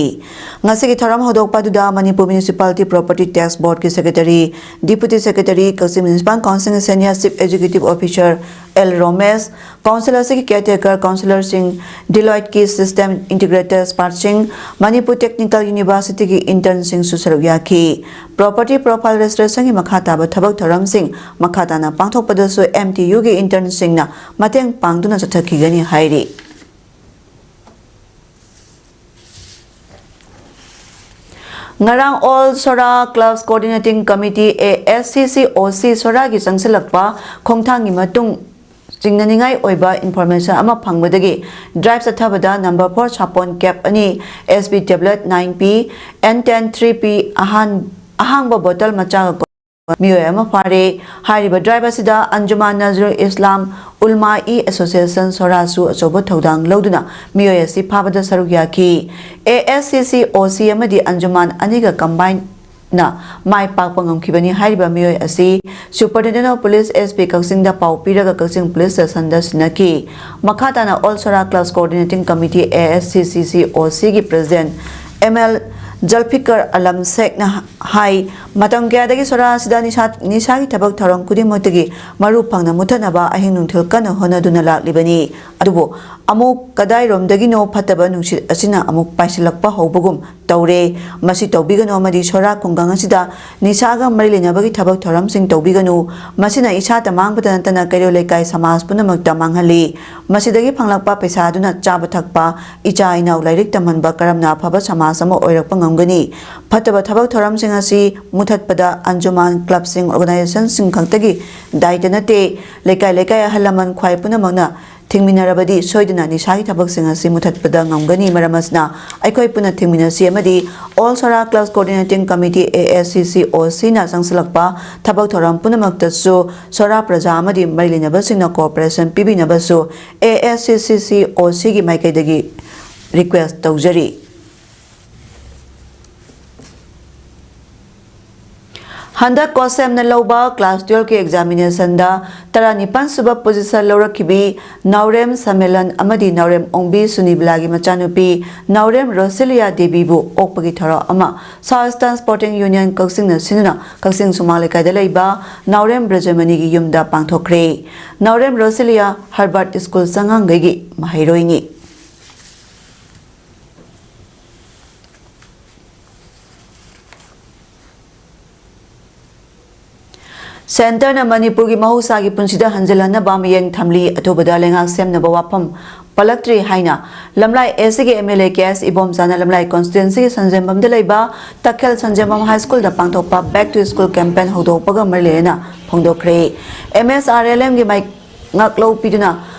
ꯉꯁꯤꯒꯤ ꯊꯧꯔꯝ ꯍꯧꯗꯣꯛꯄ ꯑꯗꯨꯗ ꯃꯅꯤꯄꯨꯔ ꯃ꯭ꯌꯨꯅꯤꯁꯤꯄꯥꯂꯤꯇꯤ ꯄ꯭ꯔꯣꯄꯔꯇꯤ ꯇꯦꯛꯁ ꯕꯣꯔꯗꯀꯤ ꯁꯦꯀ꯭ꯔꯦꯇꯔꯤ, ꯗꯤꯄꯨꯇꯤ ꯁꯦꯀ꯭ꯔꯦꯇꯔꯤ, ꯀꯛꯆꯤꯡ ꯃ꯭ꯌꯨꯅꯤꯁꯤꯄꯥꯜ ꯀꯥꯎꯟꯁꯤꯜꯒꯤ senior chief executive officer L Romesh, council ꯑꯁꯤꯒꯤ ꯀꯤꯌꯔꯇꯦꯀꯔ ꯀꯥꯎꯟꯁꯤꯂꯔꯁꯤꯡ, ꯗꯤꯂꯣꯏꯠꯀꯤ ꯁꯤꯁꯇꯦꯝ ꯏꯟꯇꯤꯒ꯭ꯔꯦꯇꯔ ꯑꯦꯛꯁꯄꯥꯔꯠꯁꯤꯡ, ꯃꯅꯤꯄꯨꯔ ꯇꯦꯛꯅꯤꯀꯦꯜ ꯌꯨꯅꯤꯚꯔꯁꯤꯇꯤꯒꯤ ꯏꯟꯇꯔꯟꯁꯤꯡꯁꯨ ꯁꯔꯨꯛ ꯌꯥꯈꯤ꯫ ꯄ꯭ꯔꯣꯄꯔꯇꯤ ꯄ꯭ꯔꯣꯐꯥꯏꯜ ꯔꯦꯖꯤꯁꯇ꯭ꯔꯦꯁꯟꯒꯤ ꯃꯈꯥ ꯇꯥꯕ ꯊꯕꯛ ꯊꯧꯔꯝꯁꯤꯡ ꯃꯈꯥ ꯇꯥꯅ ꯄꯥꯡꯊꯣꯛꯄꯗꯁꯨ ꯑꯦꯝ ꯇꯤ ꯌꯨꯒꯤ ꯏꯟꯇꯔꯟꯁꯤꯡꯅ ꯃꯇꯦꯡ ꯄꯥꯡꯗꯨꯅ ꯆꯠꯊꯈꯤꯒꯅꯤ ꯍꯥꯏꯔꯤ꯫ ꯉꯔꯥꯡ all Sora clubs coordinating committee, A S C C ꯑꯣ ꯁꯤ, ꯁꯣꯔꯥꯒꯤ ꯆꯪꯁꯤꯜꯂꯛꯄ ꯈꯣꯡꯊꯥꯡꯒꯤ ꯃꯇꯨꯡ ꯆꯤꯡꯅꯅꯤꯡꯉꯥꯏ ꯑꯣꯏꯕ ꯏꯟꯐꯣꯔꯃꯦꯁꯟ ꯑꯃ ꯐꯪꯕꯗꯒꯤ ꯗ꯭ꯔꯥꯏꯚ ꯆꯠꯊꯕꯗ ꯅꯝꯕꯔ ꯐꯣꯔ ꯁꯥꯄꯣꯟ ꯀꯦꯞ ꯑꯅꯤ, S P tablet nine P, N ten three P ꯑꯍꯥꯟ-, ꯑꯍꯥꯡꯕ ꯕꯣꯇꯜ ꯃꯆꯥꯒ ꯀꯣꯟꯕ ꯃꯤꯑꯣꯏ ꯑꯃ ꯐꯥꯔꯦ꯫ ꯍꯥꯏꯔꯤꯕ ꯗ꯭ꯔꯥꯏꯚ ꯑꯁꯤꯗ ꯑꯟꯖꯨꯃꯥꯟ ꯅꯖꯔꯨꯜ ꯏꯁꯂꯥꯝ ꯎꯜꯃꯥ ꯏ ꯑꯦꯁꯣꯁꯤꯌꯦꯁꯟ ꯁꯣꯔꯥꯁꯨ ꯑꯆꯧꯕ ꯊꯧꯗꯥꯡ ꯂꯧꯗꯨꯅ ꯃꯤꯑꯣꯏ ꯑꯁꯤ ꯐꯥꯕꯗ ꯁꯔꯨꯛ ꯌꯥꯈꯤ꯫ ꯑꯦ ꯑꯦꯁ ꯁꯤ ꯁꯤ ꯑꯣ ꯁꯤ ꯑꯃꯗꯤ ꯑꯟꯖꯨꯃꯥꯟ ꯑꯅꯤꯒ ꯀꯝꯕꯥꯏꯟ ꯅ ꯃꯥꯏ ꯄꯥꯛꯄ ꯉꯝꯈꯤꯕꯅꯤ꯫ ꯍꯥꯏꯔꯤꯕ ꯃꯤꯑꯣꯏ ꯑꯁꯤ Superintendent of Police, S P, ꯀꯛꯆꯤꯡꯗ ꯄꯥꯎ ꯄꯤꯔꯒ ꯀꯛꯆꯤꯡ ꯄꯨꯂꯤꯁ ꯁ꯭ꯇꯦꯁꯟꯗ ꯁꯤꯟꯅꯈꯤ꯫ ꯃꯈꯥ ꯇꯥꯅ all Sora clubs coordinating committee, A S C C C O ꯁꯤꯒꯤ president M L Zulfikar Alam ꯁꯦꯈꯅ ꯍꯥꯏ, ꯃꯇꯝ ꯀꯌꯥꯗꯒꯤ ꯁꯣꯔꯥ ꯑꯁꯤꯗ ꯅꯤꯁꯥ, ꯅꯤꯁꯥꯒꯤ ꯊꯕꯛ ꯊꯧꯔꯝ ꯈꯨꯗꯤꯡꯃꯛꯇꯒꯤ ꯃꯔꯨ ꯐꯪꯅ ꯃꯨꯠꯊꯠꯅꯕ ꯑꯍꯤꯡ ꯅꯨꯡꯊꯤꯜ ꯀꯟꯅ ꯍꯣꯠꯅꯗꯨꯅ ꯂꯥꯛꯂꯤꯕꯅꯤ꯫ ꯑꯗꯨꯕꯨ ꯑꯃꯨꯛ ꯀꯗꯥꯏꯔꯣꯝꯗꯒꯤꯅꯣ ꯐꯠꯇꯕ ꯅꯨꯡꯁꯤꯠ ꯑꯁꯤꯅ ꯑꯃꯨꯛ ꯄꯥꯏꯁꯤꯜꯂꯛꯄ ꯍꯧꯕꯒꯨꯝ ꯇꯧꯔꯦ꯫ ꯃꯁꯤ ꯇꯧꯕꯤꯒꯅꯨ ꯑꯃꯗꯤ ꯁꯣꯔꯥ ꯈꯨꯡꯒꯪ ꯑꯁꯤꯗ ꯅꯤꯁꯥꯒ ꯃꯔꯤ ꯂꯩꯅꯕꯒꯤ ꯊꯕꯛ ꯊꯧꯔꯝꯁꯤꯡ ꯇꯧꯕꯤꯒꯅꯨ꯫ ꯃꯁꯤꯅ ꯏꯁꯥꯇ ꯃꯥꯡꯕꯇ ꯅꯠꯇꯅ ꯀꯩꯔꯣꯜ ꯂꯩꯀꯥꯏ ꯁꯃꯥꯖ ꯄꯨꯝꯅꯃꯛꯇ ꯃꯥꯡꯍꯜꯂꯤ꯫ ꯃꯁꯤꯗꯒꯤ ꯐꯪꯂꯛꯄ ꯄꯩꯁꯥ ꯑꯗꯨꯅ ꯆꯥꯕ ꯊꯛꯄ, ꯏꯆꯥ ꯏꯅꯥꯎ ꯂꯥꯏꯔꯤꯛ ꯇꯝꯍꯟꯕ, ꯀꯔꯝꯅ ꯑꯐꯕ ꯁꯃꯥꯖ ꯑꯃ ꯑꯣꯏꯔꯛꯄ ꯉꯝꯒꯅꯤ? ꯐꯠꯇꯕ ꯊꯕꯛ ꯊꯧꯔꯝꯁꯤꯡ ꯑꯁꯤ ꯃꯨꯊꯠꯄꯗ ꯑꯟꯖꯨꯃꯥꯟ, ꯀ꯭ꯂꯕꯁꯤꯡ, ꯑꯣꯔꯒꯅꯥꯏꯖꯦꯁꯟꯁꯤꯡ ꯈꯛꯇꯒꯤ ꯗꯥꯏꯇ ꯅꯠꯇꯦ꯫ ꯂꯩꯀꯥꯏ ꯂꯩꯀꯥꯏ, ꯑꯍꯜ ꯂꯃꯟ, ꯈ꯭ꯋꯥꯏ ꯄꯨꯝꯅꯃꯛꯅ ꯊꯤꯡꯃꯤꯟꯅꯔꯕꯗꯤ ꯁꯣꯏꯗꯅ ꯅꯤꯁꯥꯒꯤ ꯊꯕꯛꯁꯤꯡ ꯑꯁꯤ ꯃꯨꯊꯠꯄꯗ ꯉꯝꯒꯅꯤ꯫ ꯃꯔꯝ ꯑꯁꯤꯅ ꯑꯩꯈꯣꯏ ꯄꯨꯟꯅ ꯊꯤꯡꯃꯤꯟꯅꯁꯤ ꯑꯃꯗꯤ All Sora Clubs Coordinating Committee, A S C C O C, ꯅ ꯆꯪꯁꯤꯜꯂꯛꯄ ꯊꯕꯛ ꯊꯧꯔꯝ ꯄꯨꯝꯅꯃꯛꯇꯁꯨ ꯁꯣꯔꯥ ꯄ꯭ꯔꯖꯥ ꯑꯃꯗꯤ ꯃꯔꯤ ꯂꯩꯅꯕꯁꯤꯡꯅ cooperation ꯄꯤꯕꯤꯅꯕꯁꯨ A S C C C O C ꯒꯤ ꯃꯥꯏꯀꯩꯗꯒꯤ request ꯇꯧꯖꯔꯤ꯫ ꯍꯟꯗꯛ COHSEM ꯅ ꯂꯧꯕ class twelve ꯀꯤ examination ꯗ ꯇꯔꯥꯅꯤꯄꯥꯟ ꯁꯨꯕ position ꯂꯧꯔꯛꯈꯤꯕꯤ ꯅꯥꯎꯔꯦꯝ ꯁꯝꯃꯦꯂꯟ ꯑꯃꯗꯤ ꯅꯥꯎꯔꯦꯝ ꯑꯣꯡꯕꯤ ꯁꯨꯅꯤꯕꯂꯥꯒꯤ ꯃꯆꯥꯅꯨꯄꯤ ꯅꯥꯎꯔꯦꯝ ꯔꯣꯁꯤꯂꯤꯌꯥ ꯗꯦꯕꯤꯕꯨ ꯑꯣꯛꯄꯒꯤ ꯊꯧꯔꯝ ꯑꯃ South Eastern Sporting Union ꯀꯛꯆꯤꯡꯅ ꯁꯤꯟꯗꯨꯅ ꯀꯛꯆꯤꯡ ꯁꯨꯃꯥꯡ ꯂꯩꯀꯥꯏꯗ ꯂꯩꯕ ꯅꯥꯎꯔꯦꯝ ꯕ꯭ꯔꯖꯃꯅꯤꯒꯤ ꯌꯨꯝꯗ ꯄꯥꯡꯊꯣꯛꯈ꯭ꯔꯦ꯫ ꯅꯥꯎꯔꯦꯝ ꯔꯣꯁꯤꯂꯤꯌꯥ Herbert School ꯆꯉꯥꯡꯒꯩꯒꯤ ꯃꯍꯩꯔꯣꯏꯅꯤ꯫ Centre ꯅ ꯃꯅꯤꯄꯨꯔꯒꯤ ꯃꯍꯧꯁꯥꯒꯤ ꯄꯨꯟꯁꯤꯗ ꯍꯟꯖꯤꯜꯍꯟꯅꯕ ꯃꯤꯠꯌꯦꯡ ꯊꯝꯂꯤ꯫ ꯑꯊꯨꯕꯗ ꯂꯩꯉꯥꯛ ꯁꯦꯝꯅꯕ ꯋꯥꯐꯝ ꯄꯜꯂꯛꯇ꯭ꯔꯤ ꯍꯥꯏꯅ ꯂꯝꯂꯥꯏ East ꯀꯤ M L A K S ꯏꯕꯣꯝꯆꯥꯅ ꯂꯝꯂꯥꯏ constituency ꯒꯤ ꯁꯟꯖꯦꯟꯕꯝꯗ ꯂꯩꯕ ꯇꯈꯦꯜ ꯁꯟꯖꯦꯟꯕꯝ High School ꯗ ꯄꯥꯡꯊꯣꯛꯄ Back to School campaign ꯍꯧꯗꯣꯛꯄꯒ ꯃꯔꯤ ꯂꯩꯅꯅ ꯐꯣꯡꯗꯣꯛꯈ꯭ꯔꯦ꯫ M S R L M ꯒꯤ ꯃꯥꯏ ꯉꯥꯛꯂꯧ ꯄꯤꯗꯨꯅ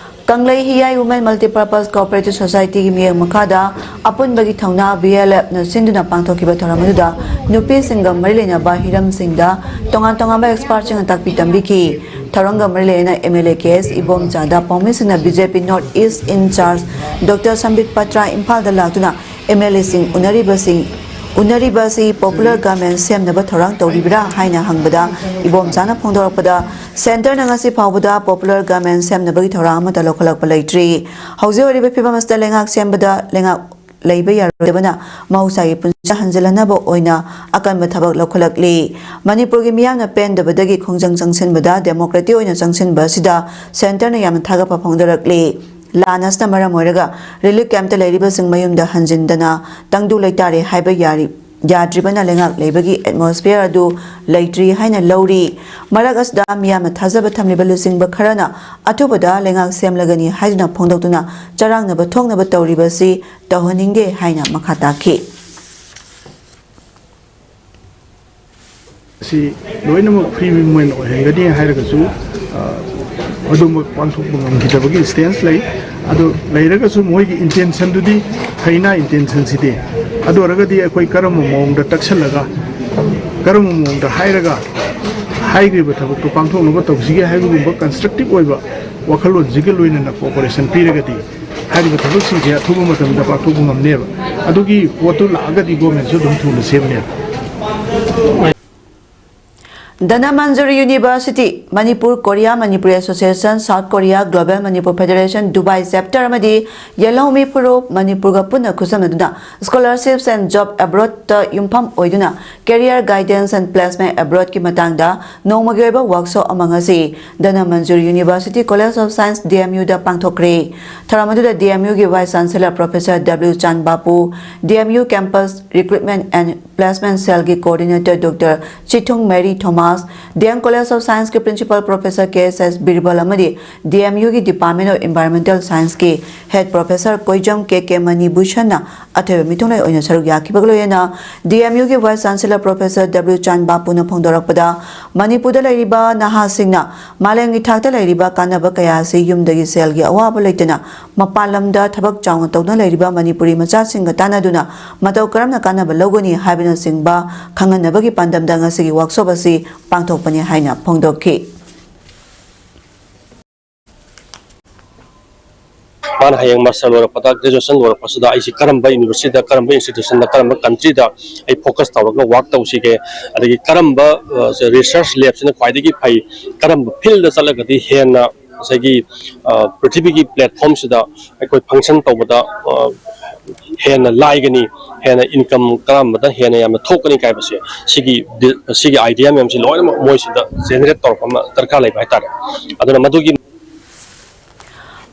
ꯀꯪꯂꯩ ꯍꯤꯌꯥꯏ Women Multipurpose Cooperative Society ꯒꯤ ꯃꯤꯠꯌꯦꯡ ꯃꯈꯥꯗ ꯑꯄꯨꯟꯕꯒꯤ ꯊꯧꯅꯥ B L F ꯅ ꯁꯤꯟꯗꯨꯅ ꯄꯥꯡꯊꯣꯛꯈꯤꯕ ꯊꯧꯔꯝ ꯑꯗꯨꯗ ꯅꯨꯄꯤꯁꯤꯡꯒ ꯃꯔꯤ ꯂꯩꯅꯕ ꯍꯤꯔꯝꯁꯤꯡꯗ ꯇꯣꯉꯥꯟ ꯇꯣꯉꯥꯟꯕ expert ꯁꯤꯡꯅ ꯇꯥꯛꯄꯤ ꯇꯝꯕꯤꯈꯤ꯫ ꯊꯧꯔꯝꯒ ꯃꯔꯤ ꯂꯩꯅꯅ M L A K S ꯏꯕꯣꯝꯆꯥꯗ ꯄꯥꯎꯃꯤꯁꯤꯡꯅ B J P North East in charge Doctor ꯁꯝꯕꯤꯠ ꯄꯇ꯭ꯔꯥ ꯏꯝꯐꯥꯜꯗ ꯂꯥꯛꯇꯨꯅ M L A ꯁꯤꯡ ꯎꯅꯔꯤꯕꯁꯤꯡ, ꯎꯅꯔꯤꯕ ꯑꯁꯤ Popular Garment ꯁꯦꯝꯅꯕ ꯊꯧꯔꯥꯡ ꯇꯧꯔꯤꯕ꯭ꯔꯥ ꯍꯥꯏꯅ ꯍꯪꯕꯗ, ꯏꯕꯣꯝꯆꯥꯅ ꯐꯣꯡꯗꯣꯔꯛꯄꯗ, Centre ꯅ ꯉꯁꯤ ꯐꯥꯎꯕꯗ Popular Garment ꯁꯦꯝꯅꯕꯒꯤ ꯊꯧꯔꯥꯡ ꯑꯃꯠꯇ ꯂꯧꯈꯠꯂꯛꯄ ꯂꯩꯇ꯭ꯔꯤ꯫ ꯍꯧꯖꯤꯛ ꯑꯣꯏꯔꯤꯕ ꯐꯤꯕꯝ ꯑꯁꯤꯗ ꯂꯩꯉꯥꯛ ꯁꯦꯝꯕꯗ ꯂꯩꯉꯥꯛ ꯂꯩꯕ ꯌꯥꯔꯣꯏꯗꯕꯅ ꯃꯍꯧꯁꯥꯒꯤ ꯄꯨꯟꯁꯤꯗ ꯍꯟꯖꯤꯜꯍꯟꯅꯕ ꯑꯣꯏꯅ ꯑꯀꯟꯕ ꯊꯕꯛ ꯂꯧꯈꯠꯂꯛꯂꯤ꯫ ꯃꯅꯤꯄꯨꯔꯒꯤ ꯃꯤꯌꯥꯝꯅ ꯄꯦꯟꯗꯕꯗꯒꯤ ꯈꯣꯡꯖꯪ ꯆꯪꯁꯤꯟꯕꯗ democratic ꯑꯣꯏꯅ ꯆꯪꯁꯤꯟꯕ ꯑꯁꯤꯗ Centre ꯅ ꯌꯥꯝꯅ ꯊꯥꯒꯠꯄ ꯐꯣꯡꯗꯣꯔꯛꯂꯤ꯫ ꯂꯥꯟ ꯑꯁꯤꯅ ꯃꯔꯝ ꯑꯣꯏꯔꯒ ꯔꯤꯂꯤꯐ ꯀꯦꯝꯞꯇ ꯂꯩꯔꯤꯕꯁꯤꯡ ꯃꯌꯨꯝꯗ ꯍꯟꯖꯤꯟꯗꯅ ꯇꯪꯗꯨ ꯂꯩꯇꯥꯔꯦ ꯍꯥꯏꯕ ꯌꯥꯔꯤ-, ꯌꯥꯗ꯭ꯔꯤꯕꯅ ꯂꯩꯉꯥꯛ ꯂꯩꯕꯒꯤ ꯑꯦꯠꯃꯣꯁꯐꯤꯌꯔ ꯑꯗꯨ ꯂꯩꯇ꯭ꯔꯤ ꯍꯥꯏꯅ ꯂꯧꯔꯤ꯫ ꯃꯔꯛ ꯑꯁꯤꯗ ꯃꯤꯌꯥꯝꯅ ꯊꯥꯖꯕ ꯊꯝꯂꯤꯕ ꯂꯨꯆꯤꯡꯕ ꯈꯔꯅ ꯑꯊꯨꯕꯗ ꯂꯩꯉꯥꯛ ꯁꯦꯝꯂꯒꯅꯤ ꯍꯥꯏꯗꯨꯅ ꯐꯣꯡꯗꯣꯛꯇꯨꯅ ꯆꯔꯥꯡꯅꯕ ꯊꯣꯛꯅꯕ ꯇꯧꯔꯤꯕꯁꯤ ꯇꯧꯍꯟꯅꯤꯡꯗꯦ ꯍꯥꯏꯅ ꯃꯈꯥ ꯇꯥꯈꯤ꯫ ꯑꯁꯤ ꯂꯣꯏꯅꯃꯛ ꯐ꯭ꯔꯤ ꯃꯨꯚꯃꯦꯟ ꯑꯣꯏꯍꯟꯒꯅꯤ ꯍꯥꯏꯔꯒꯁꯨ, ꯑ, ꯑꯗꯨꯃꯛ ꯄꯥꯡꯊꯣꯛꯄ ꯉꯝꯈꯤꯗꯕꯒꯤ ꯁ꯭ꯇꯦꯟꯁ ꯂꯩ꯫ ꯑꯗꯨ ꯂꯩꯔꯒꯁꯨ ꯃꯣꯏꯒꯤ ꯏꯟꯇꯦꯟꯁꯟꯗꯨꯗꯤ ꯐꯩꯅ, ꯏꯟꯇꯦꯟꯁꯟꯁꯤꯗꯤ꯫ ꯑꯗꯨ ꯑꯣꯏꯔꯒꯗꯤ ꯑꯩꯈꯣꯏ ꯀꯔꯝꯕ ꯃꯑꯣꯡꯗ ꯇꯛꯁꯜꯂꯒ, ꯀꯔꯝꯕ ꯃꯑꯣꯡꯗ ꯍꯥꯏꯔꯒ, ꯍꯥꯏꯈ꯭ꯔꯤꯕ ꯊꯕꯛꯇꯣ ꯄꯥꯡꯊꯣꯛꯅꯕ ꯇꯧꯁꯤꯒꯦ ꯍꯥꯏꯕꯒꯨꯝꯕ ꯀꯟꯁꯇ꯭ꯔꯛꯇꯤꯚ ꯑꯣꯏꯕ ꯋꯥꯈꯜꯂꯣꯟꯁꯤꯒ ꯂꯣꯏꯅꯅ ꯀꯣꯑꯣꯄꯔꯦꯁꯟ ꯄꯤꯔꯒꯗꯤ ꯍꯥꯏꯔꯤꯕ ꯊꯕꯛꯁꯤꯡꯁꯦ ꯑꯊꯨꯕ ꯃꯇꯝꯗ ꯄꯥꯡꯊꯣꯛꯄ ꯉꯝꯅꯦꯕ꯫ ꯑꯗꯨꯒꯤ ꯄꯣꯠꯇꯨ ꯂꯥꯛꯑꯒꯗꯤ ꯒꯣꯔꯃꯦꯟꯁꯨ ꯑꯗꯨꯝ ꯊꯨꯅ ꯁꯦꯝꯅꯦꯕ꯫ Dhanamanjuri university, Manipur Korea, Manipuri association, south Korea, global Manipur federation Dubai chapter ꯑꯃꯗꯤ ꯌꯦꯜꯍꯧꯃꯤ ꯐꯨꯔꯨꯞ ꯃꯅꯤꯄꯨꯔꯒ ꯄꯨꯟꯅ ꯈꯨꯠꯁꯝꯅꯗꯨꯅ Scholarships and Job Abroadꯇ ꯌꯨꯝꯐꯝ ꯑꯣꯏꯗꯨꯅ Career Guidance and Placement Abroadꯀꯤ ꯃꯇꯥꯡꯗ ꯅꯣꯡꯃꯒꯤ ꯑꯣꯏꯕ ꯋꯥꯔꯛꯁꯣꯞ ꯑꯃ ꯉꯁꯤ Dhanamanjuri university college of science, D M ꯌꯨꯗ ꯄꯥꯡꯊꯣꯛꯈ꯭ꯔꯦ꯫ ꯊꯧꯔꯝ ꯑꯗꯨꯗ ꯗꯤ ꯑꯦꯝ ꯌꯨꯒꯤ vice chancellor professor W Chan Bapu, D M U campus recruitment and placement ꯁꯦꯜꯒꯤ coordinator doctor Chithung Mary Thomas, D M college of ꯁꯥꯏꯟꯁꯀꯤ principal professor K S S Birbal ꯑꯃꯗꯤ D M ꯌꯨꯒꯤ department of environmental ꯁꯥꯏꯟꯁꯀꯤ head professor Koijam K K ꯃꯅꯤꯚꯨꯁꯟꯅ ꯑꯊꯣꯏꯕ ꯃꯤꯊꯨꯡꯂꯦꯟ ꯑꯣꯏꯅ ꯁꯔꯨꯛ ꯌꯥꯈꯤꯕꯒ ꯂꯣꯏꯅꯅ ꯗꯤ ꯑꯦꯝ ꯌꯨꯒꯤ ꯚꯥꯏꯁ ꯆꯥꯟꯁꯦꯂꯔ ꯄ꯭ꯔꯣꯐꯦꯁꯔ ꯗꯕ꯭ꯂꯤꯎ ꯆꯥꯟ ꯕꯥꯄꯨꯅ ꯐꯣꯡꯗꯣꯔꯛꯄꯗ, ꯃꯅꯤꯄꯨꯔꯗ ꯂꯩꯔꯤꯕ ꯅꯍꯥꯁꯤꯡꯅ ꯃꯥꯂꯦꯝꯒꯤ ꯊꯥꯛꯇ ꯂꯩꯔꯤꯕ ꯀꯥꯟꯅꯕ ꯀꯌꯥ ꯑꯁꯤ ꯌꯨꯝꯗꯒꯤ ꯁꯦꯜꯒꯤ ꯑꯋꯥꯕ ꯂꯩꯇꯅ ꯃꯄꯥꯟ ꯂꯝꯗ ꯊꯕꯛ ꯆꯥꯎꯅ ꯇꯧꯗꯨꯅ ꯂꯩꯔꯤꯕ ꯃꯅꯤꯄꯨꯔꯤ ꯃꯆꯥꯁꯤꯡꯒ ꯇꯥꯟꯅꯗꯨꯅ ꯃꯇꯧ ꯀꯔꯝꯅ ꯀꯥꯟꯅꯕ ꯂꯧꯒꯅꯤ ꯍꯥꯏꯕꯅꯆꯤꯡꯕ ꯈꯪꯍꯟꯅꯕꯒꯤ ꯄꯥꯟꯗꯝꯗ ꯉꯁꯤꯒꯤ ꯋꯥꯔꯛꯁꯣꯞ ꯑꯁꯤ ꯄꯥꯡꯊꯣꯛꯄꯅꯤ ꯍꯥꯏꯅ ꯐꯣꯡꯗꯣꯛꯈꯤ꯫ ꯃꯥꯅ ꯍꯌꯦꯡ ꯃꯥꯁꯇꯔ ꯂꯣꯏꯔꯛꯄꯗ, ꯒ꯭ꯔꯦꯖꯨꯑꯦꯁꯟ ꯂꯣꯏꯔꯛꯄꯁꯤꯗ ꯑꯩꯁꯤ ꯀꯔꯝꯕ ꯌꯨꯅꯤꯚꯔꯁꯤꯇꯤꯗ, ꯀꯔꯝꯕ ꯏꯟꯁꯇꯤꯇ꯭ꯌꯨꯁꯟꯗ, ꯀꯔꯝꯕ ꯀꯟꯇ꯭ꯔꯤꯗ ꯑꯩ ꯐꯣꯀꯁ ꯇꯧꯔꯒ ꯋꯥꯔꯛ ꯇꯧꯁꯤꯒꯦ, ꯑꯗꯒꯤ ꯀꯔꯝꯕ, ꯑ, ꯔꯤꯁꯔꯁ ꯂꯦꯕꯁꯤꯅ ꯈ꯭ꯋꯥꯏꯗꯒꯤ ꯐꯩ, ꯀꯔꯝꯕ ꯐꯤꯜꯗ ꯆꯠꯂꯒꯗꯤ ꯍꯦꯟꯅ ꯉꯁꯥꯏꯒꯤ, ꯑ, ꯄ꯭ꯔꯤꯊꯤꯕꯤꯒꯤ ꯄ꯭ꯂꯦꯠꯐꯣꯝꯁꯤꯗ ꯑꯩꯈꯣꯏ ꯐꯪꯁꯟ ꯇꯧꯕꯗ, ꯑ, ꯍꯦꯟꯅ ꯂꯥꯏꯒꯅꯤ, ꯍꯦꯟꯅ ꯏꯟꯀꯝ ꯀꯔꯝꯕꯗ ꯍꯦꯟꯅ ꯌꯥꯝꯅ ꯊꯣꯛꯀꯅꯤ ꯍꯥꯏꯕꯁꯦ, ꯁꯤꯒꯤ ꯗꯤ-, ꯁꯤꯒꯤ ꯑꯥꯏꯗꯤꯌꯥ ꯃꯌꯥꯝꯁꯤ ꯂꯣꯏꯅꯃꯛ ꯃꯣꯏꯁꯤꯗ ꯖꯦꯅꯦꯔꯦꯠ ꯇꯧꯔꯛꯄ ꯑꯃ ꯗꯔꯀꯥꯔ ꯂꯩꯕ ꯍꯥꯏꯇꯥꯔꯦ꯫ ꯑꯗꯨꯅ ꯃꯗꯨꯒꯤ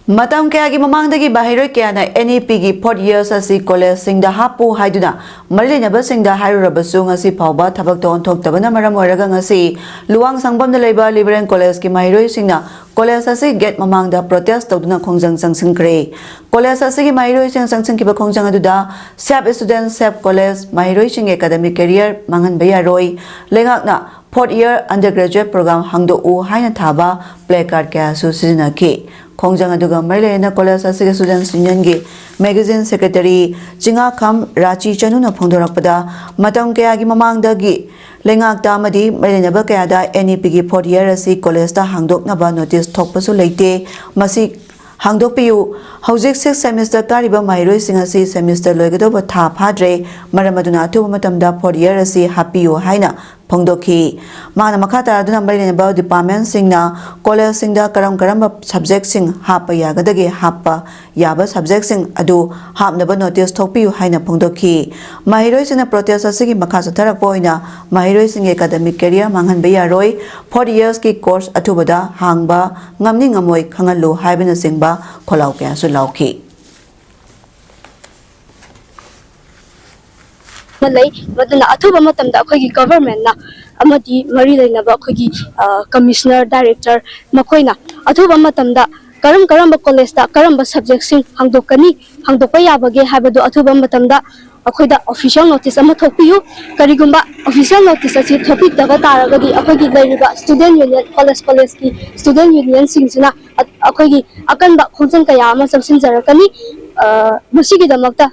ꯃꯇꯝ ꯀꯌꯥꯒꯤ ꯃꯃꯥꯡꯗꯒꯤ ꯃꯍꯩꯔꯣꯏ ꯀꯌꯥꯅ N E Pꯒꯤ fourth years ꯑꯁꯤ ꯀꯣꯂꯦꯖꯁꯤꯡꯗ ꯍꯥꯞꯄꯨ ꯍꯥꯏꯗꯨꯅ ꯃꯔꯤ ꯂꯩꯅꯕꯁꯤꯡꯗ ꯍꯥꯏꯔꯨꯔꯕꯁꯨ, ꯉꯁꯤ ꯐꯥꯎꯕ ꯊꯕꯛꯇ ꯑꯣꯟꯊꯣꯛꯇꯕꯅ ꯃꯔꯝ ꯑꯣꯏꯔꯒ, ꯉꯁꯤ ꯂꯨꯋꯥꯡꯁꯪꯕꯝꯗ ꯂꯩꯕ ꯂꯤꯕꯔꯦꯜ ꯀꯣꯂꯦꯖꯀꯤ ꯃꯍꯩꯔꯣꯏꯁꯤꯡꯅ ꯀꯣꯂꯦꯖ ꯑꯁꯤ ꯒꯦꯠ ꯃꯃꯥꯡꯗ ꯄ꯭ꯔꯣꯇꯦꯁ ꯇꯧꯗꯨꯅ ꯈꯣꯡꯖꯪ ꯆꯪꯁꯤꯟꯈ꯭ꯔꯦ꯫ ꯀꯣꯂꯦꯖ ꯑꯁꯤꯒꯤ ꯃꯍꯩꯔꯣꯏꯁꯤꯡ ꯆꯪꯁꯤꯟꯈꯤꯕ ꯈꯣꯡꯖꯪ ꯑꯗꯨꯗ SAFE student, SAFE college, ꯃꯍꯩꯔꯣꯏꯁꯤꯡꯒꯤ academic career ꯃꯥꯡꯍꯟꯕ ꯌꯥꯔꯣꯏ, ꯂꯩꯉꯥꯛꯅ fourth year undergraduate program ꯍꯥꯡꯗꯣꯛꯎ ꯍꯥꯏꯅ ꯊꯥꯕ placard ꯀꯌꯥꯁꯨ ꯁꯤꯖꯤꯟꯅꯈꯤ꯫ ꯈꯣꯡꯖꯪ ꯑꯗꯨꯒ ꯃꯔꯤ ꯂꯩꯅꯅ ꯀꯣꯂꯦꯖ ꯑꯁꯤꯒꯤ students unionꯒꯤ magazine secretary ꯆꯤꯡꯉꯥꯈꯝ ꯔꯥꯆꯤ ꯆꯅꯨꯅ ꯐꯣꯡꯗꯣꯔꯛꯄꯗ, ꯃꯇꯝ ꯀꯌꯥꯒꯤ ꯃꯃꯥꯡꯗꯒꯤ ꯂꯩꯉꯥꯛꯇ ꯑꯃꯗꯤ ꯃꯔꯤ ꯂꯩꯅꯕ ꯀꯌꯥꯗ N E Pꯒꯤ fourth year ꯑꯁꯤ ꯀꯣꯂꯦꯖꯇ ꯍꯥꯡꯗꯣꯛꯅꯕ notice ꯊꯣꯛꯄꯁꯨ ꯂꯩꯇꯦ꯫ ꯃꯁꯤ ꯍꯥꯡꯗꯣꯛꯄꯤꯌꯨ꯫ ꯍꯧꯖꯤꯛ sixth semester ꯀꯥꯔꯤꯕ ꯃꯍꯩꯔꯣꯏꯁꯤꯡ ꯑꯁꯤ semester ꯂꯣꯏꯒꯗꯧꯕ ꯊꯥ ꯐꯥꯗ꯭ꯔꯦ꯫ ꯃꯔꯝ ꯑꯗꯨꯅ ꯑꯊꯨꯕ ꯃꯇꯝꯗ fourth year ꯑꯁꯤ ꯍꯥꯞꯄꯤꯌꯨ ꯍꯥꯏꯅ ꯐꯣꯡꯗꯣꯛꯈꯤ꯫ ꯃꯥꯅ ꯃꯈꯥ ꯇꯥꯔꯗꯨꯅ ꯃꯔꯤ ꯂꯩꯅꯕ departmentꯁꯤꯡꯅ ꯀꯣꯂꯦꯖꯁꯤꯡꯗ ꯀꯔꯝ ꯀꯔꯝꯕ subjectꯁꯤꯡ ꯍꯥꯞꯄ ꯌꯥꯒꯗꯒꯦ, ꯍꯥꯞꯄ ꯌꯥꯕ subjectꯁꯤꯡ ꯑꯗꯨ ꯍꯥꯞꯅꯕ notice ꯊꯣꯛꯄꯤꯌꯨ ꯍꯥꯏꯅ ꯐꯣꯡꯗꯣꯛꯈꯤ꯫ ꯃꯍꯩꯔꯣꯏꯁꯤꯡꯅ protest ꯑꯁꯤꯒꯤ ꯃꯈꯥ ꯆꯠꯊꯔꯛꯄ ꯑꯣꯏꯅ ꯃꯍꯩꯔꯣꯏꯁꯤꯡꯒꯤ academic career ꯃꯥꯡꯍꯟꯕ ꯌꯥꯔꯣꯏ, fourth yearsꯀꯤ course ꯑꯊꯨꯕꯗ ꯍꯥꯡꯕ ꯉꯝꯅꯤ ꯉꯝꯃꯣꯏ ꯈꯪꯍꯜꯂꯨ ꯍꯥꯏꯕꯅꯆꯤꯡꯕ ꯈꯣꯜꯂꯥꯎ ꯀꯌꯥꯁꯨ ꯂꯥꯎꯈꯤ꯫ ꯑꯃ ꯂꯩ, ꯃꯗꯨꯅ ꯑꯊꯨꯕ ꯃꯇꯝꯗ ꯑꯩꯈꯣꯏꯒꯤ governmentꯅ ꯑꯃꯗꯤ ꯃꯔꯤ ꯂꯩꯅꯕ ꯑꯩꯈꯣꯏꯒꯤ, ꯑ, commissioner, director ꯃꯈꯣꯏꯅ ꯑꯊꯨꯕ ꯃꯇꯝꯗ ꯀꯔꯝ ꯀꯔꯝꯕ ꯀꯣꯂꯦꯖꯇ ꯀꯔꯝꯕ subjectꯁꯤꯡ ꯍꯥꯡꯗꯣꯛꯀꯅꯤ, ꯍꯥꯡꯗꯣꯛꯄ ꯌꯥꯕꯒꯦ ꯍꯥꯏꯕꯗꯨ ꯑꯊꯨꯕ ꯃꯇꯝꯗ ꯑꯩꯈꯣꯏꯗ official notice ꯑꯃ ꯊꯣꯛꯄꯤꯌꯨ꯫ ꯀꯔꯤꯒꯨꯝꯕ official notice ꯑꯁꯤ ꯊꯣꯛꯄꯤꯗꯕ ꯇꯥꯔꯒꯗꯤ ꯑꯩꯈꯣꯏꯒꯤ ꯂꯩꯔꯤꯕ student union, college collegeꯀꯤ student unionꯁꯤꯡꯁꯤꯅ ꯑ-, ꯑꯩꯈꯣꯏꯒꯤ ꯑꯀꯟꯕ ꯈꯣꯡꯖꯪ ꯀꯌꯥ ꯑꯃ ꯆꯪꯁꯤꯟꯖꯔꯛꯀꯅꯤ꯫ ꯑ, ꯃꯁꯤꯒꯤꯗꯃꯛꯇ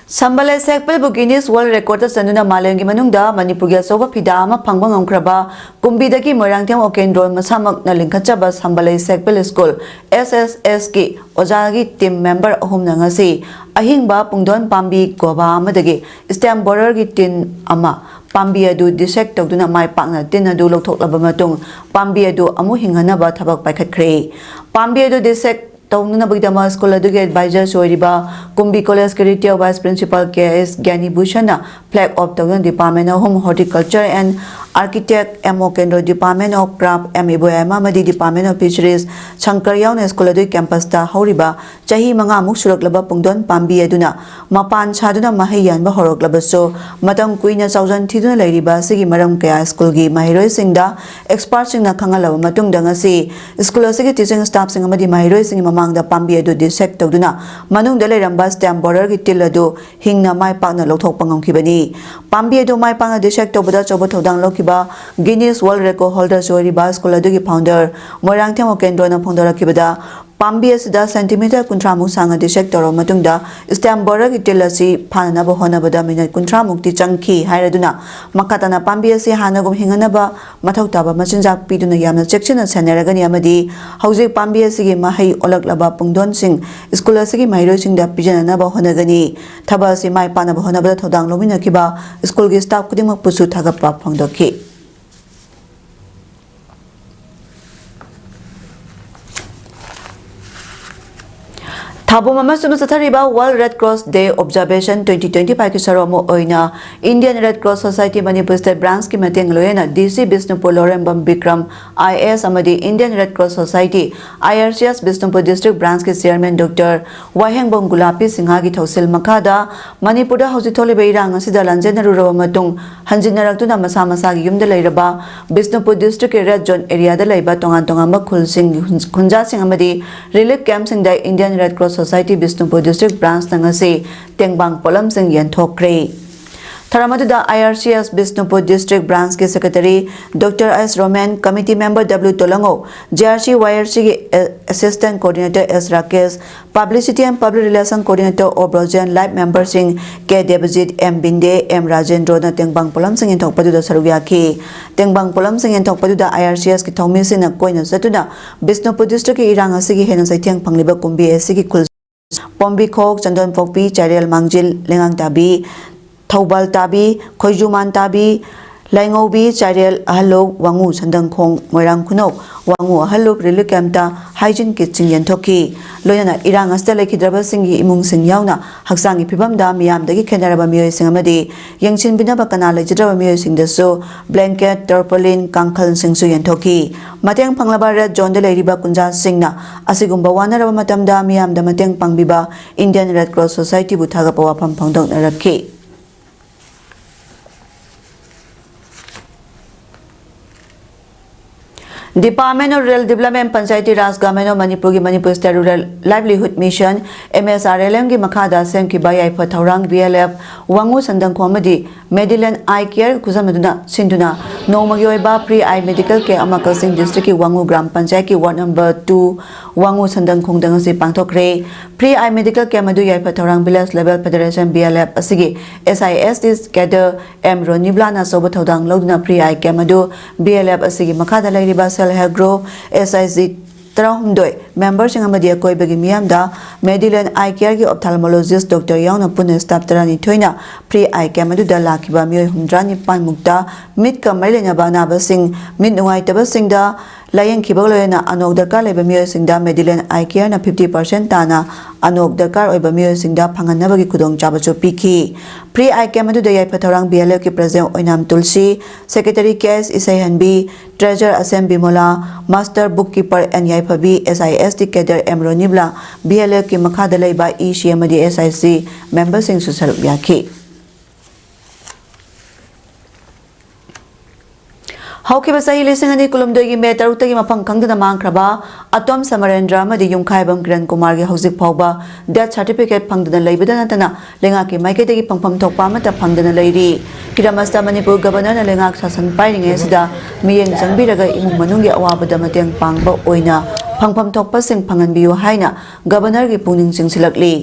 ꯁꯝꯕꯂꯩ ꯁꯦꯛꯄꯤꯜꯕꯨ Guinness World Recordꯇ ꯆꯟꯗꯨꯅ ꯃꯥꯂꯦꯝꯒꯤ ꯃꯅꯨꯡꯗ ꯃꯅꯤꯄꯨꯔꯒꯤ ꯑꯆꯧꯕ ꯐꯤꯗꯥ ꯑꯃ ꯐꯪꯕ ꯉꯝꯈ꯭ꯔꯕ ꯀꯨꯝꯕꯤꯗꯒꯤ ꯃꯣꯏꯔꯥꯡꯊꯦꯝ ꯑꯣꯀꯦꯟꯗ꯭ꯔꯣꯜ ꯃꯁꯥꯃꯛꯅ ꯂꯤꯡꯈꯠꯆꯕ ꯁꯝꯕꯂꯩ ꯁꯦꯛꯄꯤꯜ school, S S Sꯀꯤ ꯑꯣꯖꯥꯒꯤ team member ꯑꯍꯨꯝꯅ ꯉꯁꯤ ꯑꯍꯤꯡꯕ ꯄꯨꯡꯗꯣꯟ ꯄꯥꯝꯕꯤ ꯒꯣꯕꯥ ꯑꯃꯗꯒꯤ stamp borderꯒꯤ tin ꯑꯃ, ꯄꯥꯝꯕꯤ ꯑꯗꯨ dissect ꯇꯧꯗꯨꯅ ꯃꯥꯏ ꯄꯥꯛꯅ tin ꯑꯗꯨ ꯂꯧꯊꯣꯛꯂꯕ ꯃꯇꯨꯡ, ꯄꯥꯝꯕꯤ ꯑꯗꯨ ꯑꯃꯨꯛ ꯍꯤꯡꯍꯟꯅꯕ ꯊꯕꯛ ꯄꯥꯏꯈꯠꯈ꯭ꯔꯦ꯫ ꯄꯥꯝꯕꯤ ꯑꯗꯨ dissect ꯇꯧꯅꯅꯕꯒꯤꯗꯃꯛ school ꯑꯗꯨꯒꯤ advisors ꯑꯣꯏꯔꯤꯕ ꯀꯨꯝꯕꯤ collegeꯀꯤ retired vice principal K S ꯒ꯭ꯌꯥꯅꯤꯚꯨꯁꯟꯅ flag off ꯇꯧꯗꯨꯅ department ꯑꯍꯨꯝ, horticulture and Architect, M Okendro, Department of Craft, M Iboyama ꯑꯃꯗꯤ Department of Fisheries, ꯁꯪꯀꯔ ꯌꯥꯎꯅ ꯁ꯭ꯀꯨꯜ ꯑꯗꯨꯒꯤ campus ꯇ ꯍꯧꯔꯤꯕ ꯆꯍꯤ ꯃꯉꯥꯃꯨꯛ ꯁꯨꯔꯛꯂꯕ ꯄꯨꯡꯗꯣꯟ ꯄꯥꯝꯕꯤ ꯑꯗꯨꯅ ꯃꯄꯥꯟ ꯁꯥꯗꯨꯅ ꯃꯍꯩ ꯌꯥꯟꯕ ꯍꯧꯔꯛꯂꯕꯁꯨ, ꯃꯇꯝ ꯀꯨꯏꯅ ꯆꯥꯎꯖꯟ ꯊꯤꯗꯨꯅ ꯂꯩꯔꯤꯕ ꯑꯁꯤꯒꯤ ꯃꯔꯝ ꯀꯌꯥ ꯁ꯭ꯀꯨꯜꯒꯤ ꯃꯍꯩꯔꯣꯏꯁꯤꯡꯗ expert ꯁꯤꯡꯅ ꯈꯪꯍꯜꯂꯕ ꯃꯇꯨꯡꯗ, ꯉꯁꯤ ꯁ꯭ꯀꯨꯜ ꯑꯁꯤꯒꯤ teaching staff ꯁꯤꯡ ꯑꯃꯗꯤ ꯃꯍꯩꯔꯣꯏꯁꯤꯡꯒꯤ ꯃꯃꯥꯡꯗ ꯄꯥꯝꯕꯤ ꯑꯗꯨ dissect ꯇꯧꯗꯨꯅ ꯃꯅꯨꯡꯗ ꯂꯩꯔꯝꯕ stem borer ꯒꯤ ꯇꯤꯜ ꯑꯗꯨ ꯍꯤꯡꯅ ꯃꯥꯏ ꯄꯥꯛꯅ ꯂꯧꯊꯣꯛꯄ ꯉꯝꯈꯤꯕꯅꯤ꯫ ꯄꯥꯝꯕꯤ ꯑꯗꯨ ꯃꯥꯏ ꯄꯥꯛꯅ dissect ꯇꯧꯕꯗ ꯑꯆꯧꯕ ꯊꯧꯗꯥꯡ ꯂꯧꯈꯤꯕ Guinness World Record holder ꯁꯨ ꯑꯣꯏꯔꯤꯕ ꯁ꯭ꯀꯨꯜ ꯑꯗꯨꯒꯤ founder ꯃꯣꯏꯔꯥꯡꯊꯦꯝ ꯎꯀꯦꯟꯗ꯭ꯔꯣꯅ ꯐꯣꯡꯗꯣꯔꯛꯈꯤꯕꯗ, ꯄꯥꯝꯕꯤ ꯑꯁꯤꯗ centimeter ꯀꯨꯟꯊ꯭ꯔꯥ ꯃꯨꯛ ꯁꯥꯡꯅ dissect ꯇꯧꯔꯕ ꯃꯇꯨꯡꯗ, stem borer ꯒꯤ ꯇꯤꯜ ꯑꯁꯤ ꯐꯥꯅꯅꯕ ꯍꯣꯠꯅꯕꯗ minute ꯀꯨꯟꯊ꯭ꯔꯥ ꯃꯨꯛꯇꯤ ꯆꯪꯈꯤ ꯍꯥꯏꯔꯗꯨꯅ, ꯃꯈꯥ ꯇꯥꯅ ꯄꯥꯝꯕꯤ ꯑꯁꯤ ꯍꯥꯟꯅꯒꯨꯝ ꯍꯤꯡꯅꯅꯕ ꯃꯊꯧ ꯇꯥꯕ ꯃꯆꯤꯟꯖꯥꯛ ꯄꯤꯗꯨꯅ ꯌꯥꯝꯅ ꯆꯦꯛꯁꯤꯟꯅ ꯁꯦꯟꯅꯔꯒꯅꯤ ꯑꯃꯗꯤ ꯍꯧꯖꯤꯛ ꯄꯥꯝꯕꯤ ꯑꯁꯤꯒꯤ ꯃꯍꯩ ꯑꯣꯜꯂꯛꯂꯕ ꯄꯨꯡꯗꯣꯟꯁꯤꯡ ꯁ꯭ꯀꯨꯜ ꯑꯁꯤꯒꯤ ꯃꯍꯩꯔꯣꯏꯁꯤꯡꯗ ꯄꯤꯖꯅꯅꯕ ꯍꯣꯠꯅꯒꯅꯤ꯫ ꯊꯕꯛ ꯑꯁꯤ ꯃꯥꯏ ꯄꯥꯛꯅꯕ ꯍꯣꯠꯅꯕꯗ ꯊꯧꯗꯥꯡ ꯂꯧꯃꯤꯟꯅꯈꯤꯕ ꯁ꯭ꯀꯨꯜꯒꯤ staff ꯈꯨꯗꯤꯡꯃꯛꯄꯨꯁꯨ ꯊꯥꯒꯠꯄ ꯐꯣꯡꯗꯣꯛꯈꯤ꯫ ꯊꯧꯕꯥꯜ ꯑꯃꯁꯨꯡ ꯆꯠꯊꯔꯤꯕ World Red Cross Day Observation twenty twenty-five ꯀꯤ ꯁꯔꯨꯛ ꯑꯃ ꯑꯣꯏꯅ Indian Red Cross Society Manipur State Branch ꯀꯤ ꯃꯇꯦꯡ ꯂꯣꯏꯅꯅ D C Bishnupur ꯂꯣꯔꯦꯝꯕꯝ Bikram, I A S, ꯑꯃꯗꯤ Indian Red Cross Society, I R C S, Bishnupur District Branch ꯀꯤ Chairman Doctor ꯋꯥꯍꯦꯡꯕꯝ ꯒꯨꯂꯥꯄꯤ ꯁꯤꯡꯍꯒꯤ ꯊꯧꯁꯤꯜ ꯃꯈꯥꯗ ꯃꯅꯤꯄꯨꯔꯗ ꯍꯧꯖꯤꯛ ꯊꯣꯛꯂꯤꯕ ꯏꯔꯥꯡ ꯑꯁꯤꯗ ꯂꯥꯟꯖꯦꯟꯅꯔꯨꯔꯕ ꯃꯇꯨꯡ, ꯍꯟꯖꯤꯟꯅꯔꯛꯇꯨꯅ ꯃꯁꯥ ꯃꯁꯥꯒꯤ ꯌꯨꯝꯗ ꯂꯩꯔꯕ ꯕꯤꯁꯅꯨꯄꯨꯔ District ꯀꯤ Red Zone area ꯗ ꯂꯩꯕ ꯇꯣꯉꯥꯟ ꯇꯣꯉꯥꯟꯕ ꯈꯨꯜꯁꯤꯡꯒꯤ ꯈꯨꯟꯖꯥꯁꯤꯡ ꯑꯃꯗꯤ Relief Camp ꯁꯤꯡꯗ Indian Red Cross Society Bishnupur District Branch ꯅ ꯉꯁꯤ ꯇꯦꯡꯕꯥꯡ ꯄꯣꯠꯂꯝꯁꯤꯡ ꯌꯦꯟꯊꯣꯛꯈ꯭ꯔꯦ꯫ ꯊꯧꯔꯝ ꯑꯗꯨꯗ I R C S Bishnupur District Branch ꯀꯤ Secretary Doctor S Roman, Committee Member W ꯇꯣꯂꯪꯉꯧ, J R C Y R C ꯒꯤ Assistant Coordinator S Rakesh, Publicity and Public Relation Coordinator O Brojen, Life Member ꯁꯤꯡ K ꯗꯦꯕꯖꯤꯠ, M ꯕꯤꯟꯗꯦ, M ꯔꯥꯖꯦꯟꯗ꯭ꯔꯣꯅ ꯇꯦꯡꯕꯥꯡ ꯄꯣꯠꯂꯝꯁꯤꯡ ꯌꯦꯟꯊꯣꯛꯄꯗꯨꯗ ꯁꯔꯨꯛ ꯌꯥꯈꯤ꯫ ꯇꯦꯡꯕꯥꯡ ꯄꯣꯠꯂꯝꯁꯤꯡ ꯌꯦꯟꯊꯣꯛꯄꯗꯨꯗ I R C S ꯀꯤ ꯊꯧꯃꯤꯁꯤꯡꯅ ꯀꯣꯏꯅ ꯆꯠꯇꯨꯅ ꯕꯤꯁꯅꯨꯄꯨꯔ District ꯀꯤ ꯏꯔꯥꯡ ꯑꯁꯤꯒꯤ ꯍꯦꯟꯅ ꯆꯩꯊꯦꯡ ꯐꯪꯂꯤꯕ ꯀꯨꯝꯕꯤ ꯑꯁꯤꯒꯤ ꯈꯨꯜ ꯄꯣꯝꯕꯤꯈꯣꯛ, ꯆꯟꯗꯣꯟꯄꯣꯛꯄꯤ, ꯆꯥꯏꯔꯦꯜ ꯃꯥꯡꯖꯤꯜ, ꯂꯩꯉꯥꯡ ꯇꯥꯕꯤ, ꯊꯧꯕꯥꯜ ꯇꯥꯕꯤ, ꯈꯣꯏꯖꯨꯃꯥꯟ ꯇꯥꯕꯤ, ꯂꯥꯏꯉꯧꯕꯤ, ꯆꯥꯏꯔꯦꯜ, ꯑꯍꯜꯂꯣꯛ, ꯋꯥꯉꯨ, ꯁꯟꯗꯪꯈꯣꯡ, ꯃꯣꯏꯔꯥꯡ ꯈꯨꯅꯧ, ꯋꯥꯉꯨ, ꯑꯍꯜꯂꯣꯛ relief camp ꯇ hygiene kit ꯁꯤꯡ ꯌꯦꯟꯊꯣꯛꯈꯤ꯫ ꯂꯣꯏꯅꯅ ꯏꯔꯥꯡ ꯑꯁꯤꯗ ꯂꯩꯈꯤꯗ꯭ꯔꯕꯁꯤꯡꯒꯤ ꯏꯃꯨꯡꯁꯤꯡ ꯌꯥꯎꯅ ꯍꯛꯆꯥꯡꯒꯤ ꯐꯤꯕꯝꯗ ꯃꯤꯌꯥꯝꯗꯒꯤ ꯈꯦꯠꯅꯔꯕ ꯃꯤꯑꯣꯏꯁꯤꯡ ꯑꯃꯗꯤ ꯌꯦꯡꯁꯤꯟꯕꯤꯅꯕ ꯀꯅꯥ ꯂꯩꯖꯗ꯭ꯔꯕ ꯃꯤꯑꯣꯏꯁꯤꯡꯗꯁꯨ blanket, tarpaulin, ꯀꯥꯡꯈꯜꯁꯤꯡꯁꯨ ꯌꯦꯟꯊꯣꯛꯈꯤ꯫ ꯃꯇꯦꯡ ꯐꯪꯂꯕ red zone ꯗ ꯂꯩꯔꯤꯕ ꯀꯨꯟꯖꯥꯁꯤꯡꯅ ꯑꯁꯤꯒꯨꯝꯕ ꯋꯥꯅꯔꯕ ꯃꯇꯝꯗ ꯃꯤꯌꯥꯝꯗ ꯃꯇꯦꯡ ꯄꯥꯡꯕꯤꯕ Indian Red Cross Society ꯕꯨ ꯊꯥꯒꯠꯄ ꯋꯥꯐꯝ ꯐꯣꯡꯗꯣꯛꯅꯔꯛꯈꯤ꯫ Department of Rural Development, Panchayati Raj, Government of ꯃꯅꯤꯄꯨꯔꯒꯤ Manipur State Rural Livelihood Mission, M S R L M ꯒꯤ ꯃꯈꯥꯗ ꯁꯦꯝꯈꯤꯕ ꯌꯥꯏꯐ ꯊꯧꯔꯥꯡ B L F ꯋꯥꯉꯨ ꯁꯟꯗꯪꯈꯣꯡ ꯑꯃꯗꯤ Medillion Eye Care ꯈꯨꯖꯝꯅꯗꯨꯅ ꯁꯤꯟꯗꯨꯅ ꯅꯣꯡꯃꯒꯤ ꯑꯣꯏꯕ free eye medical camp ꯑꯃ ꯀꯛꯆꯤꯡ district ꯀꯤ ꯋꯥꯉꯨ ꯒ꯭ꯔꯥꯝ ꯄꯟꯆꯥꯌꯠꯀꯤ ward number two ꯋꯥꯉꯨ ꯁꯟꯗꯪꯈꯣꯡꯗ ꯉꯁꯤ ꯄꯥꯡꯊꯣꯛꯈ꯭ꯔꯦ꯫ Free eye medical camp ꯑꯗꯨ ꯌꯥꯏꯐ ꯊꯧꯔꯥꯡ Village Level Federation, V L F, ꯑꯁꯤꯒꯤ S I S T cadre M ꯔꯣꯅꯤꯕ꯭ꯂꯥꯅ ꯑꯆꯧꯕ ꯊꯧꯗꯥꯡ ꯂꯧꯗꯨꯅ free eye camp ꯑꯗꯨ V L F ꯑꯁꯤꯒꯤ ꯃꯈꯥꯗ ꯂꯩꯔꯤꯕ self help group, S I G ꯇꯔꯥꯍꯨꯝꯗꯣꯏ member ꯁꯤꯡ ꯑꯃꯗꯤ ꯑꯀꯣꯏꯕꯒꯤ ꯃꯤꯌꯥꯝꯗ Medillion Eye Care ꯒꯤ ophthalmologist doctor ꯌꯥꯎꯅ ꯄꯨꯟꯅ staff ꯇꯔꯥꯅꯤꯊꯣꯏꯅ free eye camp ꯑꯗꯨꯗ ꯂꯥꯛꯈꯤꯕ ꯃꯤꯑꯣꯏ ꯍꯨꯝꯗ꯭ꯔꯥ ꯅꯤꯄꯥꯟ ꯃꯨꯛꯇ ꯃꯤꯠꯀ ꯃꯔꯤ ꯂꯩꯅꯕ ꯑꯅꯥꯕꯁꯤꯡ, ꯃꯤꯠ ꯅꯨꯡꯉꯥꯏꯇꯕꯁꯤꯡꯗ ꯂꯥꯌꯦꯡꯈꯤꯕꯒ ꯂꯣꯏꯅꯅ ꯑꯅꯣꯛ ꯗꯔꯀꯥꯔ ꯂꯩꯕ ꯃꯤꯑꯣꯏꯁꯤꯡꯗ Medillion Eye Care ꯅ fifty percent ꯇꯥꯅ ꯑꯅꯣꯛ ꯗꯔꯀꯥꯔ ꯑꯣꯏꯕ ꯃꯤꯑꯣꯏꯁꯤꯡꯗ ꯐꯪꯍꯟꯅꯕꯒꯤ ꯈꯨꯗꯣꯡꯆꯥꯕꯁꯨ ꯄꯤꯈꯤ꯫ Free eye camp ꯑꯗꯨꯗ ꯌꯥꯏꯐ ꯊꯧꯔꯥꯡ V L F ꯀꯤ president Oinam tulsi, secretary K S ꯏꯁꯩꯍꯟꯕꯤ, treasurer ꯑꯁꯦꯝ Bimola, master bookkeeper N Yaiphabi, S I S T cadre M ꯔꯣꯅꯤꯕ꯭ꯂꯥ, V L F ꯀꯤ ꯃꯈꯥꯗ ꯂꯩꯕ E C ꯑꯃꯗꯤ S I C member ꯁꯤꯡꯁꯨ ꯁꯔꯨꯛ ꯌꯥꯈꯤ꯫ ꯍꯧꯈꯤꯕ ꯆꯍꯤ ꯂꯤꯁꯤꯡ ꯑꯅꯤ ꯀꯨꯟꯍꯨꯝꯗꯣꯏꯒꯤ ꯃꯦ ꯇꯔꯨꯛꯇꯒꯤ ꯃꯐꯝ ꯈꯪꯗꯅ ꯃꯥꯡꯈ꯭ꯔꯕ ꯑꯇꯣꯝ ꯁꯃꯔꯦꯟꯗ꯭ꯔ ꯑꯃꯗꯤ ꯌꯨꯝꯈꯥꯏꯕꯝ ꯀꯤꯔꯟ ꯀꯨꯃꯥꯔꯒꯤ ꯍꯧꯖꯤꯛ ꯐꯥꯎꯕ death certificate ꯐꯪꯗꯅ ꯂꯩꯕꯗ ꯅꯠꯇꯅ ꯂꯩꯉꯥꯛꯀꯤ ꯃꯥꯏꯀꯩꯗꯒꯤ ꯐꯪꯐꯝ ꯊꯣꯛꯄ ꯑꯃꯠꯇ ꯐꯪꯗꯅ ꯂꯩꯔꯤ꯫ ꯈꯤꯔꯃꯁꯇ ꯃꯅꯤꯄꯨꯔ ꯒꯕꯔꯅꯔꯅ ꯂꯩꯉꯥꯛ ꯁꯥꯁꯟ ꯄꯥꯏꯔꯤꯉꯩ ꯑꯁꯤꯗ ꯃꯤꯠꯌꯦꯡ ꯆꯪꯕꯤꯔꯒ ꯏꯃꯨꯡ ꯃꯅꯨꯡꯒꯤ ꯑꯋꯥꯕꯗ ꯃꯇꯦꯡ ꯄꯥꯡꯕ ꯑꯣꯏꯅ ꯐꯪꯐꯝ ꯊꯣꯛꯄꯁꯤꯡ ꯐꯪꯍꯟꯕꯤꯌꯨ ꯍꯥꯏꯅ ꯒꯕꯔꯅꯔꯒꯤ ꯄꯨꯛꯅꯤꯡ ꯆꯤꯡꯁꯤꯜꯂꯛꯂꯤ꯫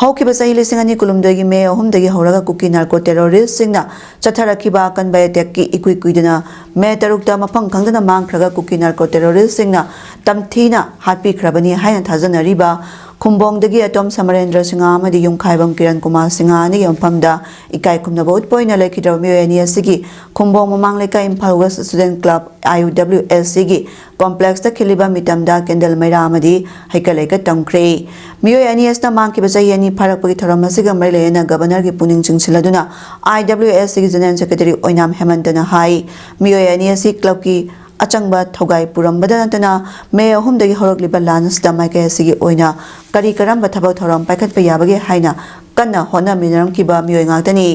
ꯍꯧꯈꯤꯕ ꯆꯍꯤ ꯂꯤꯁꯤꯡ ꯑꯅꯤ ꯀꯨꯟꯍꯨꯝꯗꯣꯏꯒꯤ ꯃꯦ ꯑꯍꯨꯝꯗꯒꯤ ꯍꯧꯔꯒ ꯀꯨꯀꯤ narco terrorist ꯁꯤꯡꯅ ꯆꯠꯊꯔꯛꯈꯤꯕ ꯑꯀꯟꯕ attack ꯀꯤ ꯏꯀꯨꯏ ꯀꯨꯏꯗꯅ ꯃꯦ ꯇꯔꯨꯛꯇ ꯃꯐꯝ ꯈꯪꯗꯅ ꯃꯥꯡꯈ꯭ꯔꯒ ꯀꯨꯀꯤ narco terrorist ꯁꯤꯡꯅ ꯇꯝꯊꯤꯅ ꯍꯥꯠꯄꯤꯈ꯭ꯔꯕꯅꯤ ꯍꯥꯏꯅ ꯊꯥꯖꯅꯔꯤꯕ ꯈꯨꯝꯕꯣꯡꯗꯒꯤ ꯑꯇꯣꯝ ꯁꯃꯔꯦꯟꯗ꯭ꯔ ꯁꯤꯡꯍ ꯑꯃꯗꯤ ꯌꯨꯝꯈꯥꯏꯕꯝ ꯀꯤꯔꯟ ꯀꯨꯃꯥꯔ ꯁꯤꯡꯍ ꯑꯅꯤꯒꯤ ꯃꯐꯝꯗ ꯏꯀꯥꯏ ꯈꯨꯝꯅꯕ ꯎꯠꯄ ꯑꯣꯏꯅ ꯂꯩꯈꯤꯗ꯭ꯔꯕ ꯃꯤꯑꯣꯏ ꯑꯅꯤ ꯑꯁꯤꯒꯤ ꯈꯨꯝꯕꯣꯡ ꯃꯃꯥꯡ ꯂꯩꯀꯥꯏ ꯏꯝꯐꯥꯜ ꯋꯦꯁ ꯁ꯭ꯇꯨꯗꯦꯟꯠ ꯀ꯭ꯂꯕ, IWSCꯒꯤ ꯀꯣꯝꯄ꯭ꯂꯦꯛꯁꯇ ꯈꯤꯜꯂꯤꯕ ꯃꯤꯇꯝꯗ ꯀꯦꯟꯗꯜ ꯃꯩꯔꯥ ꯑꯃꯗꯤ ꯍꯩꯀꯠ ꯂꯩꯀꯠ ꯇꯝꯈ꯭ꯔꯦ꯫ ꯃꯤꯑꯣꯏ ꯑꯅꯤ ꯑꯁꯤꯅ ꯃꯥꯡꯈꯤꯕ ꯆꯍꯤ ꯑꯅꯤ ꯐꯥꯔꯛꯄꯒꯤ ꯊꯧꯔꯝ ꯑꯁꯤꯒ ꯃꯔꯤ ꯂꯩꯅꯅ ꯒꯕꯔꯅꯔꯒꯤ ꯄꯨꯛꯅꯤꯡ ꯆꯤꯡꯁꯤꯜꯂꯗꯨꯅ IWSCꯒꯤ ꯖꯦꯅꯔꯦꯜ ꯁꯦꯀ꯭ꯔꯦꯇꯔꯤ ꯑꯣꯏꯅꯥꯝ ꯍꯦꯃꯟꯇꯅ ꯍꯥꯏ꯫ ꯃꯤꯑꯣꯏ ꯑꯅꯤ ꯑꯁꯤ ꯀ꯭ꯂꯕꯀꯤ ꯑꯆꯪꯕ ꯊꯧꯒꯥꯏ ꯄꯨꯔꯝꯕꯗ ꯅꯠꯇꯅ ꯃꯦ ꯑꯍꯨꯝꯗꯒꯤ ꯍꯧꯔꯛꯂꯤꯕ ꯂꯥꯟ ꯑꯁꯤꯗ ꯃꯥꯏꯀꯩ ꯑꯁꯤꯒꯤ ꯑꯣꯏꯅ ꯀꯔꯤ ꯀꯔꯝꯕ ꯊꯕꯛ ꯊꯧꯔꯝ ꯄꯥꯏꯈꯠꯄ ꯌꯥꯕꯒꯦ ꯍꯥꯏꯅ ꯀꯟꯅ ꯍꯣꯠꯅꯃꯤꯟꯅꯔꯝꯈꯤꯕ ꯃꯤꯑꯣꯏ ꯉꯥꯛꯇꯅꯤ꯫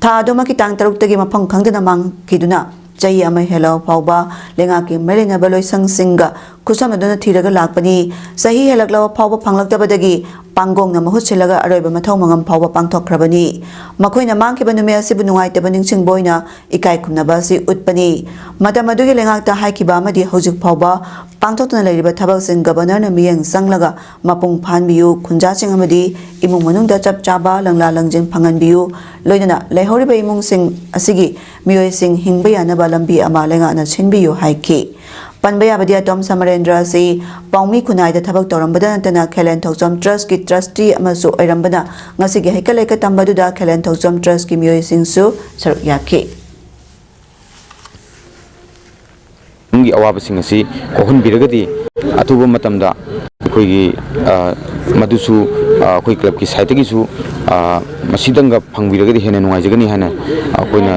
ꯊꯥ ꯑꯗꯨꯃꯛꯀꯤ ꯇꯥꯡ ꯇꯔꯨꯛꯇꯒꯤ ꯃꯐꯝ ꯈꯪꯗꯅ ꯃꯥꯡꯈꯤꯗꯨꯅ ꯆꯍꯤ ꯑꯃ ꯍꯦꯜꯂꯕ ꯐꯥꯎꯕ ꯂꯩꯉꯥꯛꯀꯤ ꯃꯔꯤ ꯂꯩꯅꯕ ꯂꯣꯏꯁꯪꯁꯤꯡꯒ ꯈꯨꯠꯁꯝꯅꯗꯨꯅ ꯊꯤꯔꯒ ꯂꯥꯛꯄꯅꯤ꯫ ꯆꯍꯤ ꯍꯦꯜꯂꯛꯂꯕ ꯐꯥꯎꯕ ꯐꯪꯂꯛꯇꯕꯗꯒꯤ ꯄꯥꯡꯒꯣꯡꯅ ꯃꯍꯨꯠ ꯁꯤꯜꯂꯒ ꯑꯔꯣꯏꯕ ꯃꯊꯧ ꯃꯉꯝ ꯐꯥꯎꯕ ꯄꯥꯡꯊꯣꯛꯈ꯭ꯔꯕꯅꯤ꯫ ꯃꯈꯣꯏꯅ ꯃꯥꯡꯈꯤꯕ ꯅꯨꯃꯤꯠ ꯑꯁꯤꯕꯨ ꯅꯨꯡꯉꯥꯏꯇꯕ ꯅꯤꯡꯁꯤꯡꯕ ꯑꯣꯏꯅ ꯏꯀꯥꯏ ꯈꯨꯝꯅꯕ ꯑꯁꯤ ꯎꯠꯄꯅꯤ꯫ ꯃꯇꯝ ꯑꯗꯨꯒꯤ ꯂꯩꯉꯥꯛꯇ ꯍꯥꯏꯈꯤꯕ ꯑꯃꯗꯤ ꯍꯧꯖꯤꯛ ꯐꯥꯎꯕ ꯄꯥꯡꯊꯣꯛꯇꯨꯅ ꯂꯩꯔꯤꯕ ꯊꯕꯛꯁꯤꯡ ꯒꯕꯔꯅꯔꯅ ꯃꯤꯠꯌꯦꯡ ꯆꯪꯂꯒ ꯃꯄꯨꯡ ꯐꯥꯍꯟꯕꯤꯌꯨ, ꯈꯨꯟꯖꯥꯁꯤꯡ ꯑꯃꯗꯤ ꯏꯃꯨꯡ ꯃꯅꯨꯡꯗ ꯆꯞ ꯆꯥꯕ ꯂꯪꯂꯥ ꯂꯪꯖꯤꯟ ꯐꯪꯍꯟꯕꯤꯌꯨ, ꯂꯣꯏꯅꯅ ꯂꯩꯍꯧꯔꯤꯕ ꯏꯃꯨꯡꯁꯤꯡ ꯑꯁꯤꯒꯤ ꯃꯤꯑꯣꯏꯁꯤꯡ ꯍꯤꯡꯕ ꯌꯥꯅꯕ ꯂꯝꯕꯤ ꯑꯃ ꯂꯩꯉꯥꯛꯅ ꯁꯤꯟꯕꯤꯌꯨ ꯍꯥꯏꯈꯤ꯫ ꯄꯟꯕ ꯌꯥꯕꯗꯤ ꯑꯇꯣꯝ ꯁꯃꯔꯦꯟꯗ꯭ꯔ ꯑꯁꯤ ꯄꯥꯎꯃꯤ ꯈꯨꯟꯅꯥꯏꯗ ꯊꯕꯛ ꯇꯧꯔꯝꯕꯗ ꯅꯠꯇꯅ ꯈꯦꯂꯦꯟ ꯊꯧꯖꯝ ꯇ꯭ꯔꯁꯀꯤ ꯇ꯭ꯔꯁꯇꯤ ꯑꯃꯁꯨ ꯑꯣꯏꯔꯝꯕꯅ ꯉꯁꯤꯒꯤ ꯍꯩꯀꯠ ꯂꯩꯀꯠ ꯇꯝꯕꯗꯨꯗ ꯈꯦꯂꯦꯟ ꯊꯧꯖꯝ ꯇ꯭ꯔꯁꯀꯤ ꯃꯤꯑꯣꯏꯁꯤꯡꯁꯨ ꯁꯔꯨꯛ ꯌꯥꯈꯤ꯫ ꯒꯤ ꯑꯋꯥꯕꯁꯤꯡ ꯑꯁꯤ ꯀꯣꯛꯍꯟꯕꯤꯔꯒꯗꯤ ꯑꯊꯨꯕ ꯃꯇꯝꯗ ꯑꯩꯈꯣꯏꯒꯤ, ꯑ, ꯃꯗꯨꯁꯨ, ꯑ, ꯑꯩꯈꯣꯏ ꯀ꯭ꯂꯕꯀꯤ ꯁꯥꯏꯠꯇꯒꯤꯁꯨ, ꯑ, ꯃꯁꯤꯗꯪꯒ ꯐꯪꯕꯤꯔꯒꯗꯤ ꯍꯦꯟꯅ ꯅꯨꯡꯉꯥꯏꯖꯒꯅꯤ ꯍꯥꯏꯅ ꯑꯩꯈꯣꯏꯅ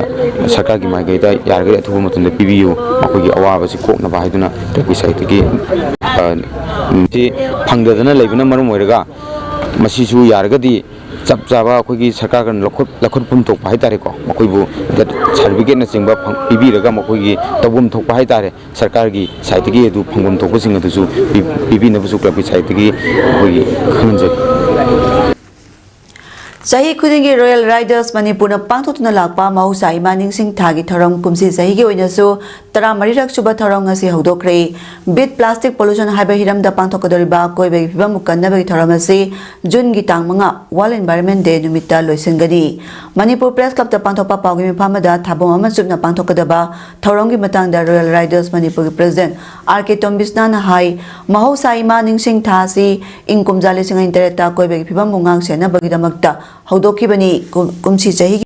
ꯁꯔꯀꯥꯔꯒꯤ ꯃꯥꯏꯀꯩꯗ ꯌꯥꯔꯒꯗꯤ ꯑꯊꯨꯕ ꯃꯇꯝꯗ ꯄꯤꯕꯤꯌꯨ꯫ ꯃꯈꯣꯏꯒꯤ ꯑꯋꯥꯕꯁꯤ ꯀꯣꯛꯅꯕ ꯍꯥꯏꯗꯨꯅ ꯀ꯭ꯂꯕꯀꯤ ꯁꯥꯏꯠꯇꯒꯤ, ꯑ, ꯁꯤ ꯐꯪꯗꯗꯅ ꯂꯩꯕꯅ ꯃꯔꯝ ꯑꯣꯏꯔꯒ ꯃꯁꯤꯁꯨ ꯌꯥꯔꯒꯗꯤ ꯆꯞ ꯆꯥꯕ ꯑꯩꯈꯣꯏꯒꯤ ꯁꯔꯀꯥꯔꯒ ꯂꯧꯈꯠ-, ꯂꯧꯈꯠꯐꯝ ꯊꯣꯛꯄ ꯍꯥꯏꯇꯥꯔꯦꯀꯣ, ꯃꯈꯣꯏꯕꯨ ꯗꯦꯠ ꯁꯥꯔꯇꯤꯐꯤꯀꯦꯠꯅꯆꯤꯡꯕ ꯐꯪ-, ꯄꯤꯕꯤꯔꯒ ꯃꯈꯣꯏꯒꯤ ꯇꯧꯐꯝ ꯊꯣꯛꯄ ꯍꯥꯏꯇꯥꯔꯦ, ꯁꯔꯀꯥꯔꯒꯤ ꯁꯥꯏꯠꯇꯒꯤ ꯑꯗꯨ ꯐꯪꯐꯝ ꯊꯣꯛꯄꯁꯤꯡ ꯑꯗꯨꯁꯨ ꯄꯤ-, ꯄꯤꯕꯤꯅꯕꯁꯨ ꯀ꯭ꯂꯕꯀꯤ ꯁꯥꯏꯠꯇꯒꯤ ꯑꯩꯈꯣꯏꯒꯤ ꯈꯪꯍꯟꯖꯔꯤ꯫ ꯆꯍꯤ ꯈꯨꯗꯤꯡꯒꯤ ꯔꯣꯌꯦꯜ ꯔꯥꯏꯗꯔꯁ ꯃꯅꯤꯄꯨꯔꯅ ꯄꯥꯡꯊꯣꯛꯇꯨꯅ ꯂꯥꯛꯄ ꯃꯍꯧꯁꯥ ꯏꯃꯥ ꯅꯤꯡꯁꯤꯡ ꯊꯥꯒꯤ ꯊꯧꯔꯝ ꯀꯨꯝꯁꯤ ꯆꯍꯤꯒꯤ ꯑꯣꯏꯅꯁꯨ ꯇꯔꯥꯃꯔꯤꯔꯛ ꯁꯨꯕ ꯊꯧꯔꯝ ꯉꯁꯤ ꯍꯧꯗꯣꯛꯈ꯭ꯔꯦ꯫ Beat Plastic Pollution ꯍꯥꯏꯕ ꯍꯤꯔꯝꯗ ꯄꯥꯡꯊꯣꯛꯀꯗꯧꯔꯤꯕ ꯑꯀꯣꯏꯕꯒꯤ ꯐꯤꯕꯝꯕꯨ ꯀꯟꯅꯕꯒꯤ ꯊꯧꯔꯝ ꯑꯁꯤ ꯖꯨꯟꯒꯤ ꯇꯥꯡ ꯃꯉꯥ, World Environment Day ꯅꯨꯃꯤꯠꯇ ꯂꯣꯏꯁꯤꯟꯒꯅꯤ꯫ ꯃꯅꯤꯄꯨꯔ Press Clubꯇ ꯄꯥꯡꯊꯣꯛꯄ ꯄꯥꯎꯒꯤ ꯃꯤꯐꯝ ꯑꯃꯗ ꯊꯥꯕꯝ ꯑꯃ ꯆꯨꯞꯅ ꯄꯥꯡꯊꯣꯛꯀꯗꯕ ꯊꯧꯔꯝꯒꯤ ꯃꯇꯥꯡꯗ Royal Riders ꯃꯅꯤꯄꯨꯔꯒꯤ President ꯑꯥꯔ ꯀꯦ ꯇꯣꯝꯕꯤꯁꯅꯥꯅ ꯍꯥꯏ, ꯃꯍꯧꯁꯥ ꯏꯃꯥ ꯅꯤꯡꯁꯤꯡ ꯊꯥ ꯑꯁꯤ ꯏꯪ ꯀꯨꯝꯖꯥ ꯂꯤꯁꯤꯡ ꯑꯅꯤ ꯇꯔꯦꯠꯇ ꯑꯀꯣꯏꯕꯒꯤ ꯐꯤꯕꯝꯕꯨ ꯉꯥꯛ ꯁꯦꯟꯅꯕꯒꯤꯗꯃꯛꯇ ꯍꯧꯗꯣꯛꯈꯤꯕꯅꯤ꯫ ꯀꯨꯝ-, ꯀꯨꯝꯁꯤ ꯆꯍꯤꯒꯤ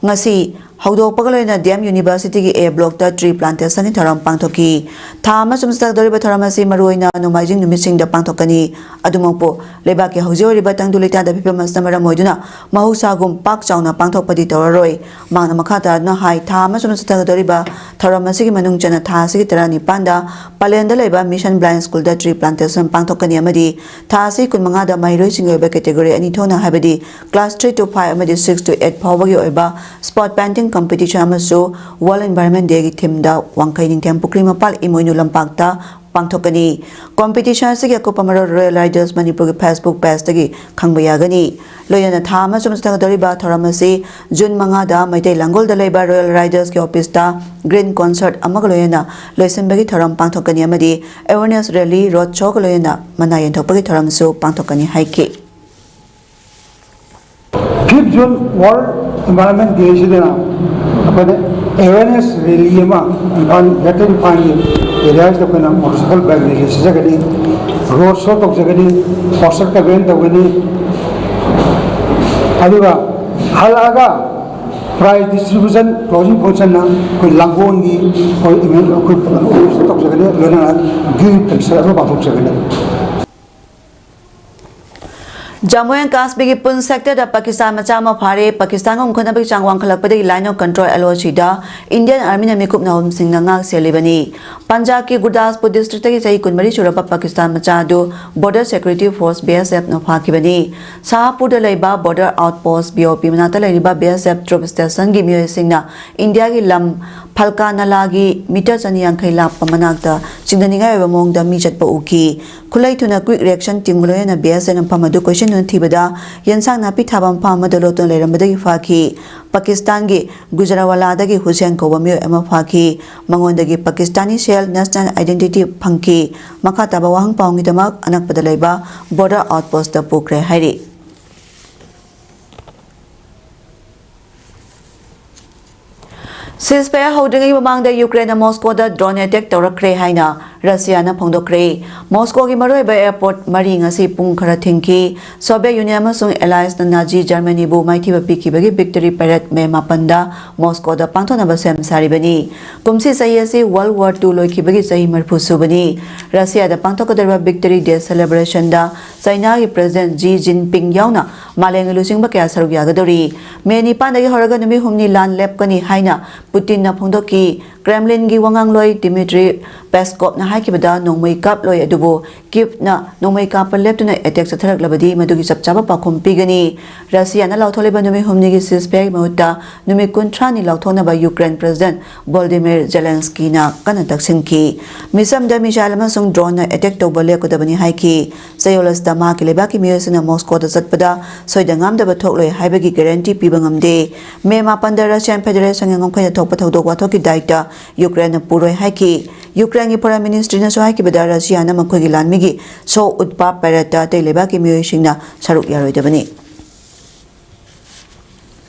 ꯉꯁꯤ ꯍꯧꯗꯣꯛꯄꯒ ꯂꯣꯏꯅꯅ ꯗꯤ ꯑꯦꯝ Universityꯒꯤ A Blockꯇ tree plantationꯒꯤ ꯊꯧꯔꯝ ꯄꯥꯡꯊꯣꯛꯈꯤ꯫ ꯊꯥ ꯑꯃ ꯁꯨꯝ ꯆꯠꯊꯒꯗꯧꯔꯤꯕ ꯊꯧꯔꯝ ꯑꯁꯤ ꯃꯔꯨꯑꯣꯏꯅ ꯅꯣꯡꯃꯥꯏꯖꯤꯡ ꯅꯨꯃꯤꯠꯁꯤꯡꯗ ꯄꯥꯡꯊꯣꯛꯀꯅꯤ꯫ ꯑꯗꯨꯃꯛꯄꯨ, ꯂꯩꯕꯥꯛꯀꯤ ꯍꯧꯖꯤꯛ ꯑꯣꯏꯔꯤꯕ ꯇꯪꯗꯨ ꯂꯩꯇꯥꯗ ꯐꯤꯕꯝ ꯑꯁꯤꯅ ꯃꯔꯝ ꯑꯣꯏꯗꯨꯅ ꯃꯍꯧꯁꯥꯒꯨꯝ ꯄꯥꯛ ꯆꯥꯎꯅ ꯄꯥꯡꯊꯣꯛꯄꯗꯤ ꯇꯧꯔꯔꯣꯏ꯫ ꯃꯍꯥꯛꯅ ꯃꯈꯥ ꯇꯥꯗꯨꯅ ꯍꯥꯏ, ꯊꯥ ꯑꯃ ꯁꯨꯝ ꯆꯠꯊꯒꯗꯧꯔꯤꯕ ꯊꯧꯔꯝ ꯑꯁꯤꯒꯤ ꯃꯅꯨꯡ ꯆꯟꯅ ꯊꯥ ꯑꯁꯤꯒꯤ ꯇꯔꯥꯅꯤꯄꯥꯟꯗ ꯄꯂꯦꯟꯗ ꯂꯩꯕ Mission Blind Schoolꯗ tree plantation ꯄꯥꯡꯊꯣꯛꯀꯅꯤ ꯑꯃꯗꯤ ꯊꯥ ꯑꯁꯤ ꯀꯨꯟꯃꯉꯥꯗ ꯃꯍꯩꯔꯣꯏꯁꯤꯡꯒꯤ ꯑꯣꯏꯕ category ꯑꯅꯤ ꯊꯣꯛꯅ, ꯍꯥꯏꯕꯗꯤ class three to five ꯑꯃꯗꯤ six to eight ꯐꯥꯎꯕꯒꯤ ꯑꯣꯏꯕ spot painting competition ꯑꯃꯁꯨ World Environment Dayꯒꯤ themeꯗ ꯋꯥꯡꯈꯩ ꯅꯤꯡꯊꯦꯝ ꯄꯨꯈ꯭ꯔꯤ ꯃꯄꯥꯜ ꯏꯃꯣꯏꯅꯨ ꯂꯝꯄꯥꯛꯇ ꯄꯥꯡꯊꯣꯛꯀꯅꯤ꯫ Competition ꯑꯁꯤꯒꯤ ꯑꯀꯨꯞꯄ ꯃꯔꯣꯜ Royal Riders ꯃꯅꯤꯄꯨꯔꯒꯤ Facebook pageꯇꯒꯤ ꯈꯪꯕ ꯌꯥꯒꯅꯤ꯫ ꯂꯣꯏꯅꯅ ꯊꯥ ꯑꯃ ꯁꯨꯝ ꯆꯠꯊꯒꯗꯧꯔꯤꯕ ꯊꯧꯔꯝ ꯑꯁꯤ ꯖꯨꯟ ꯃꯉꯥꯗ ꯃꯩꯇꯩ ꯂꯥꯡꯒꯣꯜꯗ ꯂꯩꯕ Royal Ridersꯀꯤ officeꯇ green concert ꯑꯃꯒ ꯂꯣꯏꯅꯅ ꯂꯣꯏꯁꯤꯟꯕꯒꯤ ꯊꯧꯔꯝ ꯄꯥꯡꯊꯣꯛꯀꯅꯤ ꯑꯃꯗꯤ awareness rally, road showꯒ ꯂꯣꯏꯅꯅ ꯃꯅꯥ ꯌꯦꯟꯊꯣꯛꯄꯒꯤ ꯊꯧꯔꯝꯁꯨ ꯄꯥꯡꯊꯣꯛꯀꯅꯤ ꯍꯥꯏꯈꯤ꯫ Fifth June World Environment Day ꯁꯤꯗꯅ ꯑꯩꯈꯣꯏꯅ awareness rally ꯑꯃ ꯏꯝꯐꯥꯜ, Greater ꯏꯝꯐꯥꯜꯒꯤ areaꯁꯤꯗ ꯑꯩꯈꯣꯏꯅ motorcycle bike rally ꯁꯤꯖꯒꯅꯤ, road show ꯇꯧꯖꯒꯅꯤ, poster campaign ꯇꯧꯒꯅꯤ꯫ ꯑꯗꯨꯒ ꯍꯜꯂꯛꯑꯒ prize distribution, closing functionꯅ ꯑꯩꯈꯣꯏ ꯂꯥꯡꯒꯣꯜꯒꯤ ꯑꯩꯈꯣꯏ event ꯑꯩꯈꯣꯏ ꯇꯧꯖꯒꯅꯤ, ꯂꯣꯏꯅꯅ green culture ꯑꯃ ꯄꯥꯡꯊꯣꯛꯆꯒꯅꯤ꯫ Jammu and Kashmirꯒꯤ ꯄꯨꯟꯆ sectorꯗ ꯄꯥꯀꯤꯁꯇꯥꯟ ꯃꯆꯥ ꯑꯃ ꯐꯥꯔꯦ꯫ ꯄꯥꯀꯤꯁꯇꯥꯟꯒ ꯎꯪꯈꯠꯅꯕꯒꯤ ꯆꯥꯡ ꯋꯥꯡꯈꯠꯂꯛꯄꯗꯒꯤ Line of Control, L O Cꯗ Indian Armyꯅ ꯃꯤꯀꯨꯞ ꯅꯍꯨꯝꯁꯤꯡꯅ ꯉꯥꯛ ꯁꯦꯜꯂꯤꯕꯅꯤ꯫ ꯄꯟꯖꯥꯕꯀꯤ ꯒꯨꯔꯗꯥꯁꯄꯨꯔ districtꯇꯒꯤ ꯆꯍꯤ ꯀꯨꯟꯃꯔꯤ ꯁꯨꯔꯕ ꯄꯥꯀꯤꯁꯇꯥꯟ ꯃꯆꯥ ꯑꯗꯨ Border Security Force, B S Fꯅ ꯐꯥꯈꯤꯕꯅꯤ꯫ ꯁꯥꯍꯄꯨꯔꯗ ꯂꯩꯕ Border Outpost, B O P ꯃꯅꯥꯛꯇ ꯂꯩꯔꯤꯕ B S F troop stationꯒꯤ ꯃꯤꯑꯣꯏꯁꯤꯡꯅ ꯏꯟꯗꯤꯌꯥꯒꯤ ꯂꯝ ꯐꯜꯀꯥ ꯅꯂꯥꯒꯤ meter ꯆꯅꯤ ꯌꯥꯡꯈꯩ ꯂꯥꯞꯄ ꯃꯅꯥꯛꯇ ꯆꯤꯡꯅꯅꯤꯡꯉꯥꯏ ꯑꯣꯏꯕ ꯃꯑꯣꯡꯗ ꯃꯤ ꯆꯠꯄ ꯎꯈꯤ꯫ ꯈꯨꯠꯂꯩ ꯊꯨꯅ quick reaction teamꯒ ꯂꯣꯏꯅꯅ B S Fꯅ ꯃꯐꯝ ꯑꯗꯨ ꯀꯣꯏꯁꯤꯟꯗꯨꯅ ꯊꯤꯕꯗ ꯌꯦꯟꯁꯥꯡ ꯅꯥꯄꯤ ꯊꯥꯕ ꯃꯐꯝ ꯑꯃꯗ ꯂꯣꯠꯇꯨꯅ ꯂꯩꯔꯝꯕꯗꯒꯤ ꯐꯥꯈꯤ꯫ ꯄꯥꯀꯤꯁꯇꯥꯟꯒꯤ ꯒꯨꯖꯔꯥꯋꯥꯂꯥꯗꯒꯤ ꯍꯨꯁꯦꯟ ꯀꯧꯕ ꯃꯤꯑꯣꯏ ꯑꯃ ꯐꯥꯈꯤ꯫ ꯃꯉꯣꯟꯗꯒꯤ ꯄꯥꯀꯤꯁꯇꯥꯅꯤ ꯁꯦꯜ, ꯅꯦꯁꯅꯦꯜ ꯑꯥꯏꯗꯦꯟꯇꯤꯇꯤ ꯐꯪꯈꯤ꯫ ꯃꯈꯥ ꯇꯥꯕ ꯋꯥꯍꯪ ꯄꯥꯎꯒꯤꯗꯃꯛ ꯑꯅꯛꯄꯗ ꯂꯩꯕ ꯕꯣꯔꯗꯔ ꯑꯥꯎꯠꯄꯣꯁꯇ ꯄꯨꯈ꯭ꯔꯦ ꯍꯥꯏꯔꯤ꯫ ꯁꯤꯖꯐꯥꯌꯔ ꯍꯧꯗ꯭ꯔꯤꯉꯩ ꯃꯃꯥꯡꯗ ꯌꯨꯀ꯭ꯔꯦꯟꯅ ꯃꯣꯁꯀꯣꯗ ꯗ꯭ꯔꯣꯟ ꯑꯦꯇꯦꯛ ꯇꯧꯔꯛꯈ꯭ꯔꯦ ꯍꯥꯏꯅ ꯔꯁꯤꯌꯥꯅ ꯐꯣꯡꯗꯣꯛꯈ꯭ꯔꯦ꯫ ꯃꯣꯁꯀꯣꯒꯤ ꯃꯔꯨꯑꯣꯏꯕ ꯑꯦꯌꯔꯄꯣꯔꯠ ꯃꯔꯤ ꯉꯁꯤ ꯄꯨꯡ ꯈꯔ ꯊꯤꯡꯈꯤ꯫ ꯁꯣꯚꯤꯌꯦꯠ ꯌꯨꯅꯤꯌꯟ ꯑꯃꯁꯨꯡ ꯑꯦꯂꯥꯏꯟꯁꯅ ꯅꯥꯖꯤ ꯖꯔꯃꯅꯤꯕꯨ ꯃꯥꯏꯊꯤꯕ ꯄꯤꯈꯤꯕꯒꯤ ꯚꯤꯛꯇꯔꯤ ꯄꯦꯔꯦꯗ ꯃꯦ ꯃꯥꯄꯟꯗ ꯃꯣꯁꯀꯣꯗ ꯄꯥꯡꯊꯣꯛꯅꯕ ꯁꯦꯝ ꯁꯥꯔꯤꯕꯅꯤ꯫ ꯀꯨꯝꯁꯤ ꯆꯍꯤ ꯑꯁꯤ ꯋꯥꯔꯜꯗ ꯋꯥꯔ ꯇꯨ ꯂꯣꯏꯈꯤꯕꯒꯤ ꯆꯍꯤ ꯃꯔꯤꯐꯨ ꯁꯨꯕꯅꯤ꯫ ꯔꯁꯤꯌꯥꯗ ꯄꯥꯡꯊꯣꯛꯀꯗꯧꯔꯤꯕ ꯚꯤꯛꯇꯔꯤ ꯗꯦ ꯁꯦꯂꯦꯕ꯭ꯔꯦꯁꯟꯗ ꯆꯥꯏꯅꯥꯒꯤ ꯄ꯭ꯔꯦꯁꯤꯗꯦꯟꯠ ꯖꯤ ꯖꯤꯟꯄꯤꯡ ꯌꯥꯎꯅ ꯃꯥꯂꯦꯝꯒꯤ ꯂꯨꯆꯤꯡꯕ ꯀꯌꯥ ꯁꯔꯨꯛ ꯌꯥꯒꯗꯧꯔꯤ꯫ ꯃꯦ ꯅꯤꯄꯥꯟꯗꯒꯤ ꯍꯧꯔꯒ ꯅꯨꯃꯤꯠ ꯍꯨꯝꯅꯤ ꯂꯥꯟ ꯂꯦꯞꯀꯅꯤ ꯍꯥꯏꯅ ꯄꯨꯇꯤꯟꯅ ꯐꯣꯡꯗꯣꯛꯈꯤ꯫ ꯀ꯭ꯔꯦꯝꯂꯤꯟꯒꯤ ꯋꯥꯉꯥꯡꯂꯣꯏ ꯗꯤꯃꯤꯇ꯭ꯔꯤ ꯄꯦꯁꯀꯣꯞꯅ ꯍꯥꯏꯈꯤꯕꯗ, ꯅꯣꯡꯃꯩ ꯀꯥꯞꯂꯣꯏ, ꯑꯗꯨꯕꯨ ꯀꯤꯞꯅ ꯅꯣꯡꯃꯩ ꯀꯥꯞꯄ ꯂꯦꯞꯇꯨꯅ ꯑꯦꯇꯦꯛ ꯆꯠꯊꯔꯛꯂꯕꯗꯤ ꯃꯗꯨꯒꯤ ꯆꯞ ꯆꯥꯕ ꯄꯥꯎꯈꯨꯝ ꯄꯤꯒꯅꯤ꯫ ꯔꯁꯤꯌꯥꯅ ꯂꯥꯎꯊꯣꯛꯂꯤꯕ ꯅꯨꯃꯤꯠ ꯍꯨꯝꯅꯤꯒꯤ ꯁꯤꯖꯐꯥꯌꯔꯒꯤ ꯃꯍꯨꯠꯇ ꯅꯨꯃꯤꯠ ꯀꯨꯟꯊ꯭ꯔꯥꯅꯤ ꯂꯥꯎꯊꯣꯛꯅꯕ ꯌꯨꯀ꯭ꯔꯦꯟ ꯄ꯭ꯔꯦꯁꯤꯗꯦꯟꯠ ꯚꯣꯜꯗꯤꯃꯤꯔ ꯖꯦꯂꯦꯟꯁꯀꯤꯅ ꯀꯟꯅ ꯇꯛꯁꯤꯟꯈꯤ꯫ ꯃꯤꯆꯝꯗ ꯃꯤꯁꯥꯏꯜ ꯑꯃꯁꯨꯡ ꯗ꯭ꯔꯣꯟꯅ ꯑꯦꯇꯦꯛ ꯇꯧꯕ ꯂꯦꯞꯀꯗꯕꯅꯤ ꯍꯥꯏꯈꯤ꯫ ꯆꯌꯣꯜ ꯑꯁꯤꯗ ꯃꯍꯥꯛꯀꯤ ꯂꯩꯕꯥꯛꯀꯤ ꯃꯤꯑꯣꯏꯁꯤꯡꯅ ꯃꯣꯁꯀꯣꯗ ꯆꯠꯄꯗ ꯁꯣꯏꯗ ꯉꯥꯝꯗꯕ ꯊꯣꯛꯂꯣꯏ ꯍꯥꯏꯕꯒꯤ ꯒꯦꯔꯦꯟꯇꯤ ꯄꯤꯕ ꯉꯝꯗꯦ꯫ ꯃꯦ ꯃꯥꯄꯟꯗ ꯔꯁꯤꯌꯥꯟ ꯐꯦꯗꯔꯦꯁꯟꯒꯤ ꯉꯝꯈꯩꯗ ꯊꯣꯛꯄ ꯊꯧꯗꯣꯛ ꯋꯥꯊꯣꯛꯀꯤ ꯗꯥꯏꯇ ꯌꯨꯀ꯭ꯔꯦꯟꯅ ꯄꯨꯔꯣꯏ ꯍꯥꯏꯈꯤ꯫ ꯌꯨꯀ꯭ꯔꯦꯟꯒꯤ ꯐꯣꯔꯦꯟ ꯃꯤꯅꯤꯁꯇ꯭ꯔꯤꯅꯁꯨ ꯍꯥꯏꯈꯤꯕꯗ ꯔꯁꯤꯌꯥꯅ ꯃꯈꯣꯏꯒꯤ ꯂꯥꯟꯃꯤꯒꯤ ꯁꯣ ꯎꯠꯄ ꯄꯦꯔꯦꯗꯇ ꯑꯇꯩ ꯂꯩꯕꯥꯛꯀꯤ ꯃꯤꯑꯣꯏꯁꯤꯡꯅ ꯁꯔꯨꯛ ꯌꯥꯔꯣꯏꯗꯕꯅꯤ꯫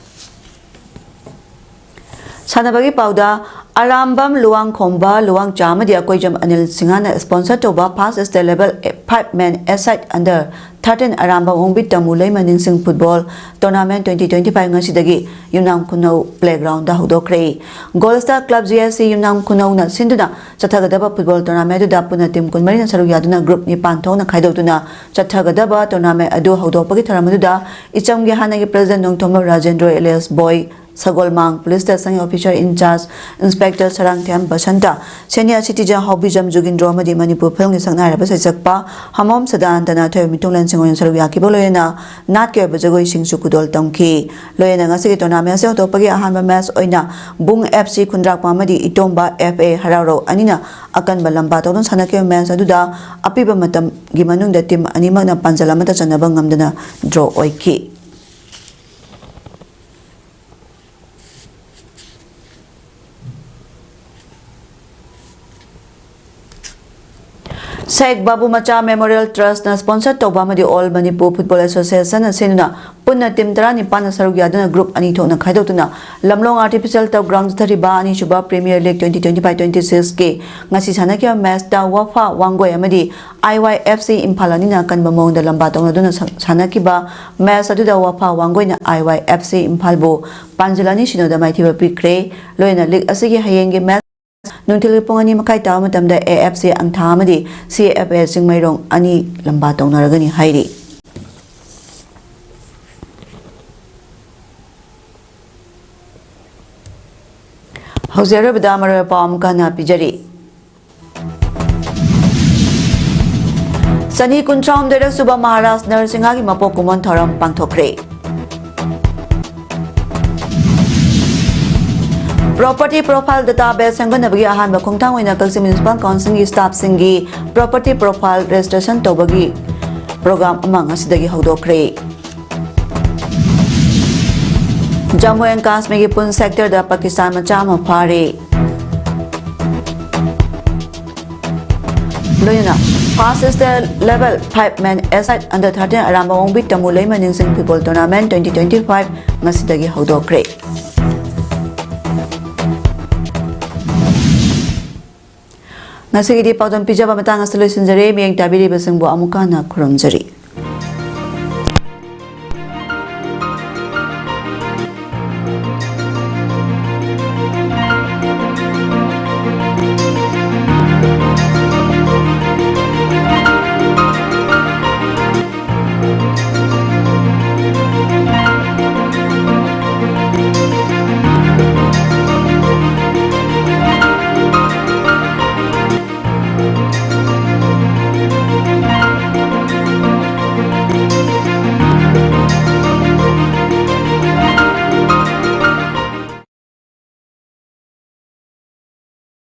ꯁꯥꯟꯅꯕꯒꯤ ꯄꯥꯎꯗ, ꯑꯔꯥꯝꯕꯝ ꯂꯨꯋꯥꯡꯈꯣꯝꯕ ꯂꯨꯋꯥꯡꯆꯥ ꯑꯃꯗꯤ ꯑꯀꯣꯏꯖꯝ ꯑꯅꯤꯜ ꯁꯤꯡꯍꯅ ꯁ꯭ꯄꯣꯟꯁꯔ ꯇꯧꯕ first state level five men a side under thirteen Arambam Ongbi Tamu Leima ꯅꯤꯡꯁꯤꯡ football tournament twenty twenty five ꯉꯁꯤꯗꯒꯤ ꯌꯨꯝꯅꯥꯝ ꯈꯨꯅꯧ ꯄ꯭ꯂꯦꯒ꯭ꯔꯥꯎꯟꯗ ꯍꯧꯗꯣꯛꯈ꯭ꯔꯦ꯫ Gold star club G S C Yumnam ꯈꯨꯅꯧꯅ ꯁꯤꯟꯗꯨꯅ ꯆꯠꯊꯒꯗꯕ ꯐꯨꯠꯕꯣꯜ ꯇꯣꯔꯅꯥꯃꯦꯟ ꯑꯗꯨꯗ ꯄꯨꯟꯅ ꯇꯤꯝ ꯀꯨꯟꯃꯔꯤꯅ ꯁꯔꯨꯛ ꯌꯥꯗꯨꯅ ꯒ꯭ꯔꯨꯞ ꯅꯤꯄꯥꯟ ꯊꯣꯛꯅ ꯈꯥꯏꯗꯣꯛꯇꯨꯅ ꯆꯠꯊꯒꯗꯕ ꯇꯣꯔꯅꯥꯃꯦꯟ ꯑꯗꯨ ꯍꯧꯗꯣꯛꯄꯒꯤ ꯊꯧꯔꯝ ꯑꯗꯨꯗ ꯏꯆꯝꯒꯤ ꯍꯥꯟꯅꯒꯤ president Nongthombam Rajendro alias Boy, Sagolmang police ꯁ꯭ꯇꯦꯁꯟꯒꯤ officer in charge inspector Sarangthem Basanta, senior citizen Haobijam Jugindro ꯑꯃꯗꯤ ꯃꯅꯤꯄꯨꯔ ꯐꯤꯜꯝꯒꯤ ꯁꯛꯅꯥꯏꯔꯕ ꯁꯩꯁꯛꯄ ꯍꯃꯣꯝ ꯁꯗꯥꯅꯟꯗꯅ ꯑꯊꯣꯏꯕ ꯃꯤꯊꯨꯡꯂꯦꯟꯁꯤꯡ ꯑꯣꯏꯅ ꯁꯔꯨꯛ ꯌꯥꯈꯤꯕ ꯂꯣꯏꯅꯅ ꯅꯥꯠꯀꯤ ꯑꯣꯏꯕ ꯖꯒꯣꯏꯁꯤꯡꯁꯨ ꯈꯨꯗꯣꯜ ꯇꯝꯈꯤ꯫ ꯂꯣꯏꯅꯅ ꯉꯁꯤꯒꯤ ꯇꯣꯔꯅꯥꯃꯦꯟ ꯑꯁꯤ ꯍꯧꯗꯣꯛꯄꯒꯤ ꯑꯍꯥꯟꯕ ꯃꯦꯆ ꯑꯣꯏꯅ ꯕꯨꯡ ꯑꯦꯐ ꯁꯤ ꯈꯨꯟꯗ꯭ꯔꯥꯛꯄꯝ ꯑꯃꯗꯤ ꯏꯇꯣꯝꯕ ꯑꯦꯐ ꯑꯦ ꯍꯔꯥꯎꯔꯧ ꯑꯅꯤꯅ ꯑꯀꯟꯕ ꯂꯝꯕꯥ ꯇꯧꯗꯨꯅ ꯁꯥꯟꯅꯈꯤꯕ ꯃꯦꯆ ꯑꯗꯨꯗ ꯑꯄꯤꯕ ꯃꯇꯝꯒꯤ ꯃꯅꯨꯡꯗ ꯇꯤꯝ ꯑꯅꯤꯃꯛꯅ ꯄꯥꯟꯖꯜ ꯑꯃꯠꯇ ꯆꯟꯅꯕ ꯉꯝꯗꯅ ꯗ꯭ꯔꯣ ꯑꯣꯏꯈꯤ꯫ ꯁꯩꯛ ꯕꯥꯕꯨ ꯃꯆꯥ Memorial Trust ꯅ sponsor ꯇꯧꯕ ꯑꯃꯗꯤ All Manipur Football Association ꯅ ꯁꯤꯟꯗꯨꯅ ꯄꯨꯟꯅ team ꯇꯔꯥꯅꯤꯄꯥꯟꯅ ꯁꯔꯨꯛ ꯌꯥꯗꯨꯅ group ꯑꯅꯤ ꯊꯣꯛꯅ ꯈꯥꯏꯗꯣꯛꯇꯨꯅ ꯂꯝꯂꯣꯡ Artificial Turf Ground ꯆꯠꯊꯔꯤꯕ ꯑꯅꯤꯁꯨꯕ Premier League twenty twenty-five twenty-six ꯀꯤ ꯉꯁꯤ ꯁꯥꯟꯅꯈꯤꯕ match ꯇ ꯋꯥꯐꯥ ꯋꯥꯡꯒꯣꯏ ꯑꯃꯗꯤ I Y F C Imphal ꯑꯅꯤꯅ ꯑꯀꯟꯕ ꯃꯑꯣꯡꯗ ꯂꯝꯕꯥ ꯇꯧꯅꯗꯨꯅ ꯁ-, ꯁꯥꯟꯅꯈꯤꯕ match ꯑꯗꯨꯗ ꯋꯥꯐꯥ ꯋꯥꯡꯒꯣꯏꯅ I Y F C ꯏꯝꯐꯥꯜꯕꯨ ꯄꯥꯟꯖꯤꯜ ꯑꯅꯤ ꯁꯤꯅꯣꯗ ꯃꯥꯏꯊꯤꯕ ꯄꯤꯈ꯭ꯔꯦ꯫ ꯂꯣꯏꯅꯅ league ꯑꯁꯤꯒꯤ ꯍꯌꯦꯡꯒꯤ match ꯅꯨꯡꯊꯤꯜꯒꯤ ꯄꯨꯡ ꯑꯅꯤ ꯃꯈꯥꯏ ꯇꯥꯕ ꯃꯇꯝꯗ A F C ꯑꯪꯊꯥ ꯑꯃꯗꯤ C F A ꯆꯤꯡꯃꯩꯔꯣꯡ ꯑꯅꯤ ꯂꯝꯕꯥ ꯇꯧꯅꯔꯒꯅꯤ ꯍꯥꯏꯔꯤ꯫ ꯍꯧꯖꯤꯛ ꯑꯔꯣꯏꯕꯗ ꯃꯔꯨꯑꯣꯏꯕ ꯄꯥꯎ ꯑꯃꯨꯛꯀ ꯍꯟꯅ ꯄꯤꯖꯔꯤ꯫ ꯆꯅꯤ ꯀꯨꯟꯊ꯭ꯔꯥ ꯍꯨꯝꯗꯣꯏꯔꯛ ꯁꯨꯕ ꯃꯍꯥꯔꯥꯖ ꯅꯔꯁꯤꯡꯍꯒꯤ ꯃꯄꯣꯛ ꯀꯨꯝꯑꯣꯟ ꯊꯧꯔꯝ ꯄꯥꯡꯊꯣꯛꯈ꯭ꯔꯦ꯫ Property Profile Database ꯁꯦꯝꯒꯠꯅꯕꯒꯤ ꯑꯍꯥꯟꯕ ꯈꯣꯡꯊꯥꯡ ꯑꯣꯏꯅ ꯀꯛꯆꯤꯡ Municipal Council ꯒꯤ staff ꯁꯤꯡꯒꯤ Property Profile Registration ꯇꯧꯕꯒꯤ program ꯑꯃ ꯉꯁꯤꯗꯒꯤ ꯍꯧꯗꯣꯛꯈ꯭ꯔꯦ꯫ Jammu and Kashmir ꯒꯤ Poonch sector ꯗ Pakistan ꯃꯆꯥ ꯑꯃ ꯐꯥꯔꯦ꯫ ꯂꯣꯏꯅꯅ First State Level five Men Aside Under thirteen ꯑꯔꯥꯝꯕ ꯑꯣꯡꯕꯤ ꯇꯃꯨ ꯂꯩꯃ ꯅꯤꯡꯁꯤꯡ football tournament twenty twenty-five ꯉꯁꯤꯗꯒꯤ ꯍꯧꯗꯣꯛꯈ꯭ꯔꯦ꯫ ꯉꯁꯤꯒꯤꯗꯤ ꯄꯥꯎꯗꯝ ꯄꯤꯖꯕ ꯃꯇꯥꯡ ꯑꯁꯤꯗ ꯂꯣꯏꯁꯤꯟꯖꯔꯦ꯫ ꯃꯤꯠꯌꯦꯡ ꯇꯥꯕꯤꯔꯤꯕꯁꯤꯡꯕꯨ ꯑꯃꯨꯛꯀ ꯍꯟꯅ ꯈꯨꯔꯨꯝꯖꯔꯤ꯫